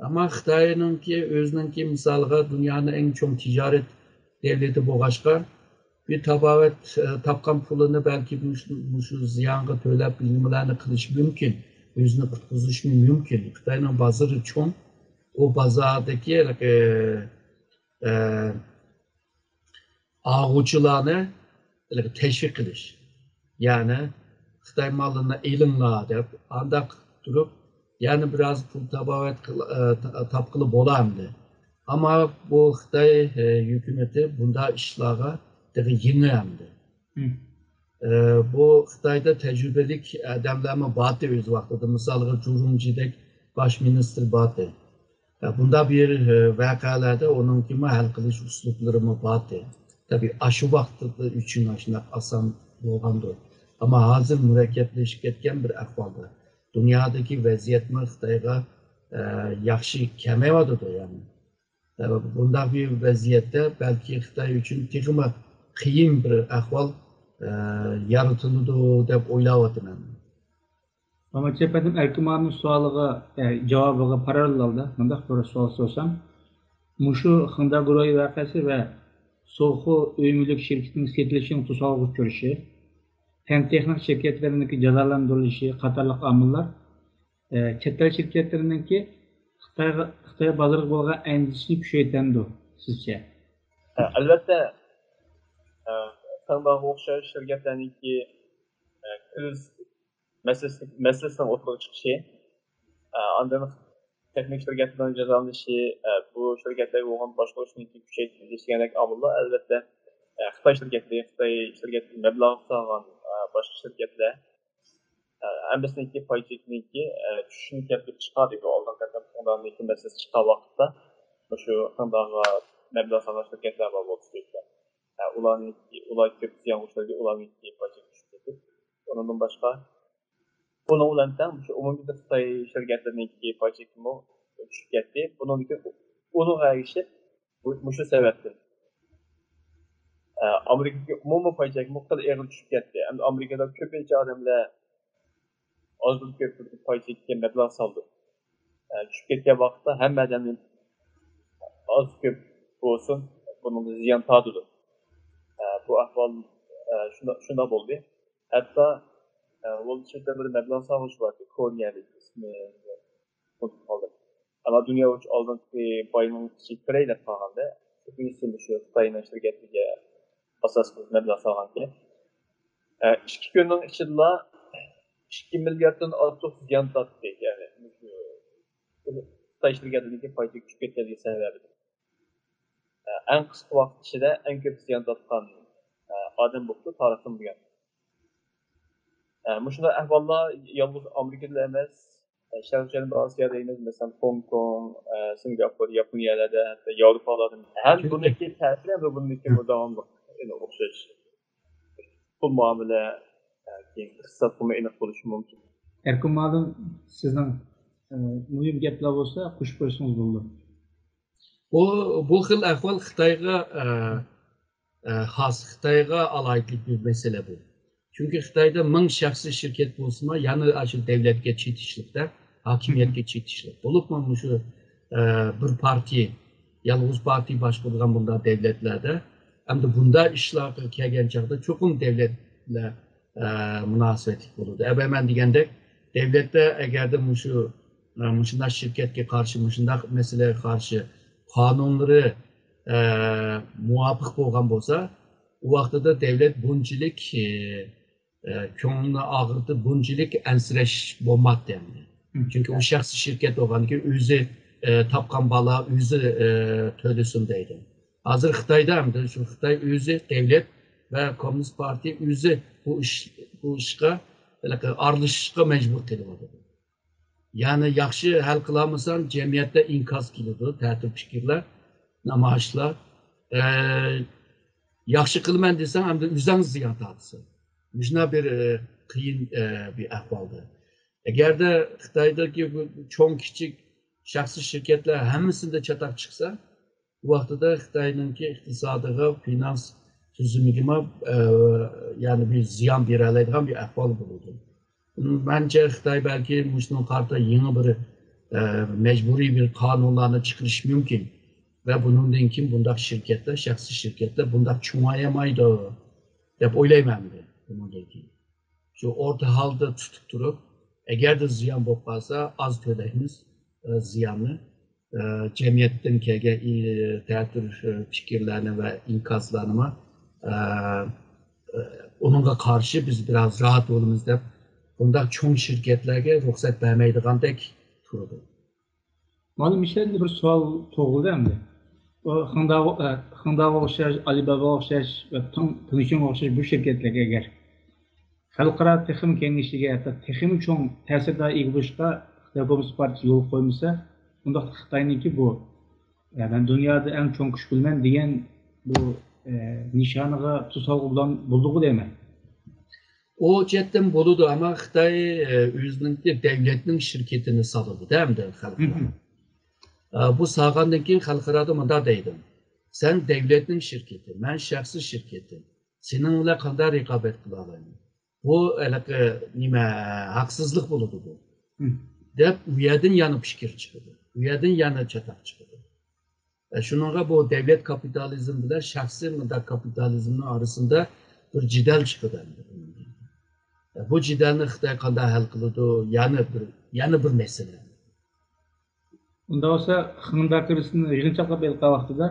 ئەمما خىتاينىڭكى ئۆزىنىڭكى مىسالىغا دۇنيانىڭ ئەڭ چوڭ تىجارەت دەۋلىتى بولغاچقا، بىر تاپاۋەت، ئە، تاپقان پۇلىنى بەلكى مۇشۇ، مۇشۇ زىيانغا تۆلەپ نېمىلەرنى قىلىشى مۇمكىن، ئۆزىنى قۇتقۇزۇشى مۇمكىن. خىتاينىڭ بازىرى چوڭ، ئۇ بازاردىكى، ئە، ئە، ئالغۇچىلارنى تەشۋىق قىلىش. يەنى خىتاي مالىنى ئېلىڭلار دەپ، ئانداق تۇرۇپ، يەنە بىراز پۇل تاپاۋەت قىل-، ئە، تا-، تاپقىلى بولامدى. ئەمما بۇ خىتاي، ئە، ھۆكۈمىتى بۇنداق ئىشلارغا تېخى يېڭى ئەمدى. ئە، بۇ خىتايدا تەجرىبىلىك ئادەملەرمۇ بارتى ئۆز ۋاقتىدا. مىسالغا، جۇ رۇڭجىدەك باش مىنىستىر بارتى. بۇنداق بىر ۋەقەلەردە ئۇنىڭكىمۇ ھەل قىلىش ئۇسلۇبلىرىمۇ بارتى. تەبىئىي، ئاشۇ ۋاقىتتا ئۈچۈن ئاشۇنداق ئاسان بولغاندۇ. ئەمما ھازىر مۇرەككەپلىشىپ كەتكەن بىر ئەھۋالدا. دۇنيادىكى ۋەزىيەتمۇ خىتايغا ياخشى كەلمەيۋاتىدۇ يەنى. بۇنداق بىر ۋەزىيەتتە بەلكى خىتاي ئۈچۈن تېخىمۇ قىيىن بىر ئەھۋال يارىتىلىدۇ دەپ ئويلاۋاتىمەن. ئەمما ئەپەندىم، ئەركىن مۇئەللىمنىڭ سوئالىغا، جاۋابىغا پاراللېل ھالدا مۇنداق بىر سوئال سورىسام، مۇشۇ خېڭدا گۇرۇھى ۋەقەسى ۋە سوخۇ ئۆي مۈلۈك شىركىتىنىڭ سېتىلىشىنىڭ توسالغۇغا ئۇچرىشى، پەن تېخنىك شىركەتلىرىنىڭكى جازالىندۇرۇلۇشى قاتارلىق ئامىللار چەت ئەل شىركەتلىرىنىڭكى خىتايغا، خىتاي بازىرىغا بولغان ئەندىشىسىنى كۈچەيتەمدۇ سىزچە؟ ئەلۋەتتە، خېڭداغا ئوخشاش شىركەتلەرنىڭكى كىرىزىس مەسىلىسىنىڭ ئوتتۇرىغا چىقىشى، ئاندىن تېخنىك شىركەتلەرنىڭ جازالىنىشى، بۇ شىركەتلەرگە بولغان باشقۇرۇشنىڭكى كۈچەيتىلىشى دېگەندەك ئامىللار ئەلۋەتتە خىتاي شىركەتلىرى، خىتاي شىركەتلىرى مەبلەغ سالغان باشقا شىركەتلەر ھەممىسىنىڭكى پاي چېكىنىڭكى چۈشۈشىنى كەلتۈرۈپ چىقاردى. بۇ ئالدىنقى قېتىم خېڭدانىڭكى مەسىلىسى چىققان ۋاقىتتا مۇشۇ خېڭدانغا مەبلەغ سالغان شىركەتلەر بار بولدى. ئۇلارنىڭكى، ئۇلار كۆپ زىيان ئۇچرىدى، ئۇلارنىڭكى پاي چېكى چۈشۈپ كەتتى. ئۇنىڭدىن باشقا، بۇنىڭ بىلەن تەڭ مۇشۇ ئومۇميۈزلۈك خىتاي شىركەتلىرىنىڭكى پاي چېكىمۇ چۈشۈپ كەتتى. بۇنىڭدىن كېيىن ئۇنىڭغا ئەگىشىپ، بۇ، مۇشۇ سەۋەبتىن ئامېرىكىدىكى ئومۇمىي پاي چېكىمۇ خېلى ئېغىر چۈشۈپ كەتتى. ئەمدى ئامېرىكىدا كۆپىنچە ئادەملەر ئازدىن كۆپتىن پاي چېكىگە مەبلەغ سالىدۇ. چۈشۈپ كەتكەن ۋاقىتتا ھەممە ئادەمدىن ئاز كۆپ بولسۇن، بۇنىڭدىن زىيان تارتىدۇ. بۇ ئەھۋال شۇنداق، شۇنداق بولدى. ھەتتا ۋول سترىتتا بىر مەبلەغ سالغۇچى بارتى، كورنىيەلىك، ئىسمى ئۇنتۇپ قالدىم. ئەمما دۇنيا بويىچە ئالدىنقى باينىڭ ئىچىگە كىرەي دەپ قالغاندا، كۆپىنچىسى مۇشۇ خىتاينىڭ شىركەتلىرىگە ئاساس قىلىپ مەبلەغ سالغانىكەن. ئىككى كۈننىڭ ئىچىدىلا ئىككى مىلياردتىن ئارتۇق زىيان تارتتى. يەنى مۇشۇ خىتاي شىركەتلىرىنىڭكى پاي چېكى چۈشۈپ كەتكەنلىكى سەۋەبىدىن. ئەڭ قىسقا ۋاقىت ئىچىدە ئەڭ كۆپ زىيان تارتقان ئادەم بوپتۇ تارىختىن بۇيان. مۇشۇنداق ئەھۋاللار يالغۇز ئامېرىكىدىلا ئەمەس، شەرقىي جەنۇبىي ئاسىيا دەيمىز، مەسىلەن، خوڭكوڭ، سىنگاپور، ياپونىيەلەردە، ھەتتا ياۋروپالاردىمۇ. ھەم بۇنىڭكى تەسىرى ھەم بۇنىڭكى داۋاملىق ئوخشاش پۇل مۇئامىلە، كېيىن ئىقتىسادقىمۇ ئېنىق بولۇشى مۇمكىن. ئەركىن مۇئەللىم، سىزنىڭ مۇھىم گەپلەر بولسا قوشۇپ قويسىڭىز بولىدۇ. بۇ، بۇ خىل ئەھۋال خىتايغا خاس، خىتايغا ئالاھىدىلىك بىر مەسىلە بۇ. چۈنكى خىتايدا مىڭ شەخسىي شىركەت بولسىمۇ، يەنە ئاشۇ دەۋلەتكە چېتىشلىق، ھاكىمىيەتكە چېتىشلىق. بولۇپمۇ مۇشۇ بىر پارتىيە، يالغۇز پارتىيە باشقۇرىدىغان بۇنداق دەۋلەتلەردە، ئەمدى بۇنداق ئىشلارغا كەلگەن چاغدا چوقۇم دەۋلەتلەر مۇناسىۋەتلىك بولىدۇ. ئەبەمەن دېگەندەك، دەۋلەتتە ئەگەردە مۇشۇ، مۇشۇنداق شىركەتكە قارشى، مۇشۇنداق مەسىلىگە قارشى قانۇنلىرى مۇۋاپىق بولغان بولسا، ئۇ ۋاقتىدا دەۋلەت بۇنچىلىك كۆڭلىنى ئاغرىتىپ، بۇنچىلىك ئەنسىرەش بولماتتى ئەمدى. چۈنكى ئۇ شەخسىي شىركەت بولغاندىكىن ئۆزى تاپقان بالا ئۆزى تۆلىسۇن دەيدۇ. ھازىر خىتايدا ئەمدى شۇ خىتاي ئۆزى دەۋلەت ۋە كوممۇنىست پارتىيە ئۆزى بۇ ئىش، بۇ ئىشقا ھېلىقى ئارىلىشىشقا مەجبۇر قېلىۋاتىدۇ. يەنى ياخشى ھەل قىلالمىساڭ، جەمئىيەتتە ئىنكاس كېلىدۇ، تەتۈر پىكىرلەر، نامايىشلار. ئە، ياخشى قىلىمەن دېسەڭ، ئەمدى ئۆزۈڭ زىيان تارتىسەن. مۇشۇنداق بىر، ئە، قىيىن، ئە، بىر ئەھۋالدا. ئەگەردە خىتايدىكى بۇ چوڭ كىچىك شەخسىي شىركەتلەر ھەممىسىدە چاتاق چىقسا، بۇ ۋاقتىدا خىتاينىڭكى ئىقتىسادىغا، فىنانس تۈزۈمىگىمۇ، ئە، يەنى بىر زىيان بېرەلەيدىغان بىر ئەھۋال بولىدۇ. مەنچە خىتاي بەلكى مۇشۇنىڭغا قارىتا يېڭى بىر، ئە، مەجبۇرىي بىر قانۇنلارنى چىقىرىشى مۇمكىن. ۋە بۇنىڭدىن كېيىن بۇنداق شىركەتلەر، شەخسىي شىركەتلەر بۇنداق چوڭايالمايدۇ دەپ ئويلايمەن مەن بۇنىڭدىن كېيىن. شۇ ئورتا ھالدا تۇتۇپ تۇرۇپ، ئەگەردە زىيان بولۇپ قالسا، ئاز تۆلەيمىز، ئە، زىياننى. ئە، جەمئىيەتتىن كەلگەن، ئى، تەتۈر، ئە، پىكىرلەرنى ۋە ئىنكاسلارنىمۇ، ئە، ئە، ئۇنىڭغا قارشى بىز بىراز راھەت بولىمىز دەپ، بۇنداق چوڭ شىركەتلەرگە رۇخسەت بەرمەيدىغاندەك تۇرىدۇ. مانا مۇشۇ يەردە بىر سوئال تۇغۇلدى ئەمدى. ئۇ خېڭداۋ-، ئە، خېڭداۋغا ئوخشاش، ئالىباباغا ئوخشاش ۋە تېڭ-، تېڭشۈنگە ئوخشاش بۇ شىركەتلەرگە ئەگەر خەلقئارا تېخىمۇ كېڭىيىشىگە، ھەتتا تېخىمۇ چوڭ تەسىرگە ئىگە بولۇشقا خىتاي كوممۇنىست پارتىيىسى يول قويمىسا، ئۇنداقتا خىتاينىڭكى بۇ، يا، مەن دۇنيادا ئەڭ چوڭ كۈچ بولىمەن دېگەن بۇ، ئە، نىشانىغا توسالغۇ بولام-، بولىدىغۇ دەيمەن. ئۇ جەھەتتىن بولىدۇ، ئەمما خىتاي، ئە، ئۆزىنىڭكى دەۋلەتنىڭ شىركىتىنى سالىدۇ-دە ئەمدى خەلققە. ئە، بۇ سالغاندىن كېيىن خەلقئارادا مۇنداق دەيدۇ، سەن دەۋلەتنىڭ شىركىتى، مەن شەخسىي شىركىتىم. سېنىڭ بىلەن قانداق رىقابەت قىلالايمەن؟ بۇ ھېلىقى نېمە، ھەقسىزلىق بولىدۇ بۇ. دەپ ئۇ يەردىن يەنە پىكىر چىقىدۇ. ئۇ يەردىن يەنە چاتاق چىقىدۇ. ئە، شۇنىڭغا بۇ دەۋلەت كاپىتالىزم بىلەن شەخسىي مۇنداق كاپىتالىزمنىڭ ئارىسىدا بىر جېدەل چىقىدۇ ئەمدى. ئە، بۇ جېدەلنى خىتاي قانداق ھەل قىلىدۇ؟ يەنە بىر، يەنە بىر مەسىلە. ئۇنداق بولسا، خېڭدا كىرىزىسنى يىغىنچاقلاپ ئېلىپ قالغان ۋاقتىدا،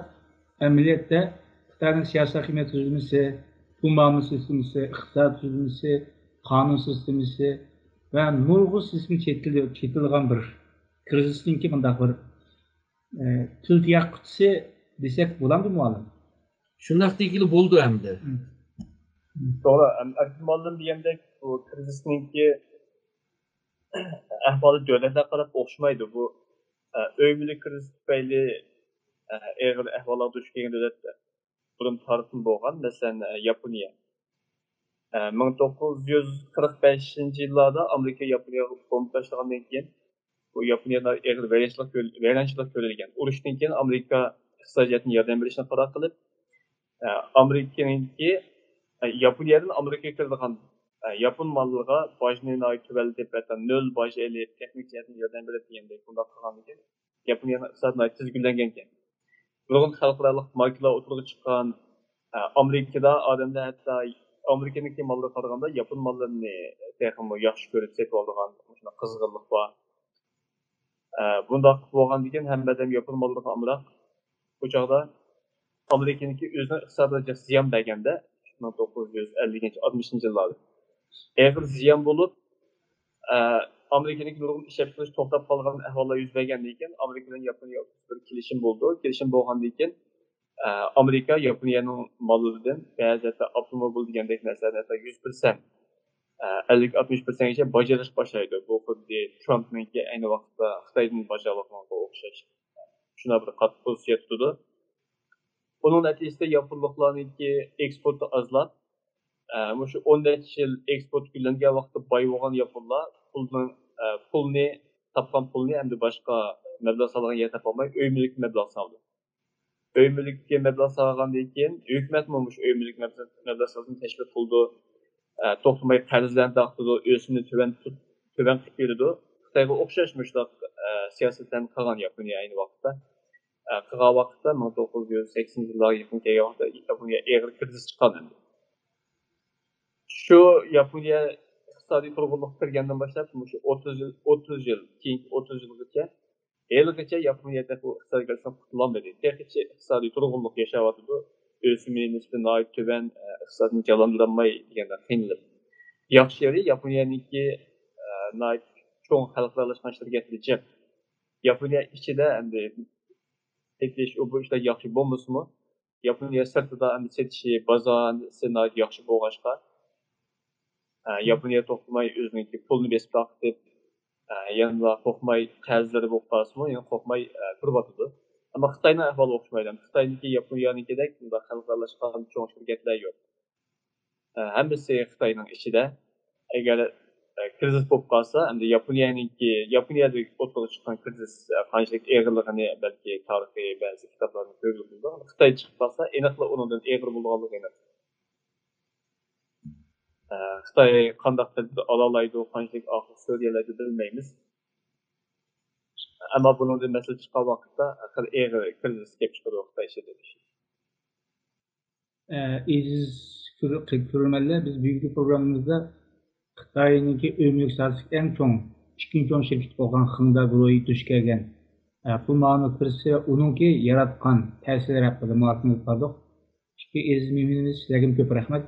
ئەمەلىيەتتە خىتاينىڭ سىياسىي ھاكىمىيەت تۈزۈلمىسى، پۇل مۇئامىلە سىستېمىسى، ئىقتىساد تۈزۈلمىسى، قانۇن سىستېمىسى ۋە نۇرغۇن سىستېما چېتىلدى-، چېتىلغان بىر كىرىزىسنىڭكى مۇنداق بىر، ئە، تىل تىياققۇچىسى دېسەك بولامدۇ، مۇئەللىم؟ شۇنداق دېگىلى بولىدۇ ئەمدى. توغرا، ئەم-، ئەبدۇ مۇئەللىم دېگەندەك، بۇ كىرىزىسنىڭكى ئەھۋالى دۆلەتلەرگە قاراپ ئوخشىمايدۇ. بۇ، ئە، ئۆي مۈلۈك كىرىزىسى تۈپەيلى، ئە، ئېغىر ئەھۋاللارغا دۇچ كەلگەن دۆلەتلەر بۇرۇن تارىختىن بولغان، مەسىلەن، ئە، ياپونىيە. ئە، مىڭ توققۇز يۈز قىرىق بەشىنچى يىللاردا ئامېرىكا ياپونىيەگە بومبا تاشلىغاندىن كېيىن، بۇ ياپونىيەدە ئېغىر ۋەيرانچىلىق كۆر-، ۋەيرانچىلىق كۆرۈلگەن. ئۇرۇشتىن كېيىن ئامېرىكا ئىقتىسادىيەتنى ياردەم بېرىشنى قارار قىلىپ، ئە، ئامېرىكىنىڭكى، ئە، ياپونىيەدىن ئامېرىكىغا كىرىدىغان، ئە، ياپون ماللىرىغا باجنى ناھايىتى تۆۋەنلىتىپ، ھەتتا نۆل باج ئېلىپ، تېخنىكا جەھەتتىن ياردەم بېرىپ دېگەندەك بۇنداق قىلغاندىن كېيىن، ياپونىيەنىڭ ئىقتىسادى ناھايىتى تېز گۈللەنگەنىكەن. نۇرغۇن خەلقئارالىق ماركىلار ئوتتۇرىغا چىققان. ئە، ئامېرىكىدا ئادەملەر ھەتتا ئامېرىكىنىڭكى ماللىرىغا قارىغاندا ياپون ماللىرىنى تېخىمۇ ياخشى كۆرۈپ سېتىۋالىدىغان مۇشۇنداق قىزغىنلىق بار. ئە، بۇنداق بولغاندىكىن ھەممە ئادەم ياپون ماللىرىغا ئامراق. بۇ چاغدا ئامېرىكىنىڭكى ئۆزىنىڭ ئىقتىسادىغا جىق زىيان بەرگەندە، مىڭ توققۇز يۈز ئەللىكىنچى، ئاتمىشىنچى يىللاردا ئېغىر زىيان بولۇپ، ئە، ئامېرىكىنىڭكى نۇرغۇن ئىشلەپچىقىرىش توختاپ قالغان ئەھۋاللار يۈز بەرگەندىن كېيىن، ئامېرىكا بىلەن ياپونىيە بىر كېلىشىم بولىدۇ. كېلىشىم بولغاندىن كېيىن، ئە، ئامېرىكا ياپونىيەنىڭ ماللىرىدىن بەزى ھەتتا ئاپتوموبىل دېگەندەك نەرسىلەرنى ھەتتا يۈز پىرسەنت، ئە، ئەللىك، ئاتمىش پىرسەنتكىچە باج ئېلىشقا باشلايدۇ. بۇ خۇددى ترامپنىڭكى ئەينى ۋاقىتتا خىتايدىن باج ئالغانغا ئوخشاش. شۇنداق بىر قاتتىق پوزىتسىيە تۇتىدۇ. ئۇنىڭ نەتىجىسىدە ياپونلۇقلارنىڭكى ئېكسپورتى ئازلاپ، ئە، مۇشۇ ئون نەچچە يىل ئېكسپورت گۈللەنگەن ۋاقىتتا باي بولغان ياپونلار پۇلنىڭ، ئە، پۇلنى، تاپقان پۇلنى ئەمدى باشقا مەبلەغ سالىدىغان يەر تاپالماي، ئۆي مۈلۈككە مەبلەغ سالىدۇ. ئۆي مۈلۈككە مەبلەغ سالغاندىن كېيىن، ھۆكۈمەتمۇ مۇشۇ ئۆي مۈلۈك مەبلەغ، مەبلەغ سالىشنى تەشۋىق قىلىدۇ. ئە، توختىماي قەرزلەرنى تارقىتىدۇ، ئۆسۈمنى تۆۋەن تۇت-، تۆۋەن قىلىپ بېرىدۇ. خىتايغا ئوخشاش مۇشۇنداق، ئە، سىياسەتلەرنى قىلغان ياپونىيە ئەينى ۋاقىتتا. ئە، قىلغان ۋاقىتتا مىڭ توققۇز يۈز سەكسىنىنچى يىللارغا يېقىن كەلگەن ۋاقىتتا ياپونىيە ئېغىر كىرىزىس چىققان ئەمدى. شۇ ياپونىيە ئىقتىسادىي تۇرغۇنلۇققا كىرگەندىن باشلاپ، مۇشۇ ئوتتۇز يىل، ئوتتۇز يىل، كېيىنكى ئوتتۇز يىلغىچە، ھېلىغىچە ياپونىيە تېخى ئىقتىسادىي كىرىزىستىن قۇتۇلالمىدى. تېخىچە ئىقتىسادىي تۇرغۇنلۇق ياشاۋاتىدۇ. ئۆسۈمى نىسبىي ناھايىتى تۆۋەن، ئە، ئىقتىسادنى جانلاندۇرالماي دېگەندەك قىينىلىپ. ياخشى يېرى ياپونىيەنىڭكى، ئە، ناھايىتى چوڭ خەلقئارالاشقان شىركەتلىرى جىق. ياپونىيە ئىچىدە ئەمدى ئېيتىش، ئۇ بۇ ئىشلار ياخشى بولمىسىمۇ، ياپونىيە سىرتىدا ئەمدى سېتىشى، بازارى ناھايىتى ياخشى بولغاچقا، ئە، ياپونىيە توختىماي ئۆزىنىڭكى پۇلىنى بېسىپ تارقىتىپ، ئە، يەنىلا توختىماي قەرزلىرى بولۇپ قالسىمۇ، يەنە قورقماي، ئە، تۇرۇۋاتىدۇ. ئەمما خىتاينىڭ ئەھۋالى ئوخشىمايدۇ. خىتاينىڭكى ياپونىيەنىڭكىدەك بۇنداق خەلقئارالاشقان چوڭ شىركەتلەر يوق. ئە، ھەممىسى خىتاينىڭ ئىچىدە. ئەگەر، ئە، كىرىزىس بولۇپ قالسا، ئەمدى ياپونىيەنىڭكى، ياپونىيەدە ئوتتۇرىغا چىققان كىرىزىس، ئە، قانچىلىك ئېغىرلىقىنى بەلكى تارىخىي بەزى كىتابلاردىن كۆرگىلى بولىدۇ. خىتاي چىقىپ قالسا، ئېنىقلا ئۇنىڭدىن ئېغىر بولىدىغانلىقى ئېنىق. ئە، خىتاي قانداق تەدبىر ئالالايدۇ، قانچىلىك ئاخىرى سۆرىيەلەيدۇ بىلمەيمىز. ئەمما بۇنىڭدىن مەسىلە چىققان ۋاقىتتا خېلى ئېغىر كىرىزىس كېلىپ چىقىدۇ خىتاي ئىچىدە. ئە، ئەزىز كۆر-، كۆرۈرمەنلەر، بىز بۈگۈنكى پروگراممىمىزدا خىتاينىڭكى ئۆي مۈلۈك ساھەسىدىكى ئەڭ چوڭ، ئىككىنچى چوڭ شىركىتى بولغان خېڭدا گۇرۇھى دۇچ كەلگەن، ئە، پۇل مۇئامىلە كىرىزىسى ۋە ئۇنىڭكى ياراتقان تەسىرلىرى ھەققىدە مۇھاكىمە ئېلىپ باردۇق. ئىككى ئەزىز مېھمىنىمىز، سىلەرگىمۇ كۆپ رەھمەت.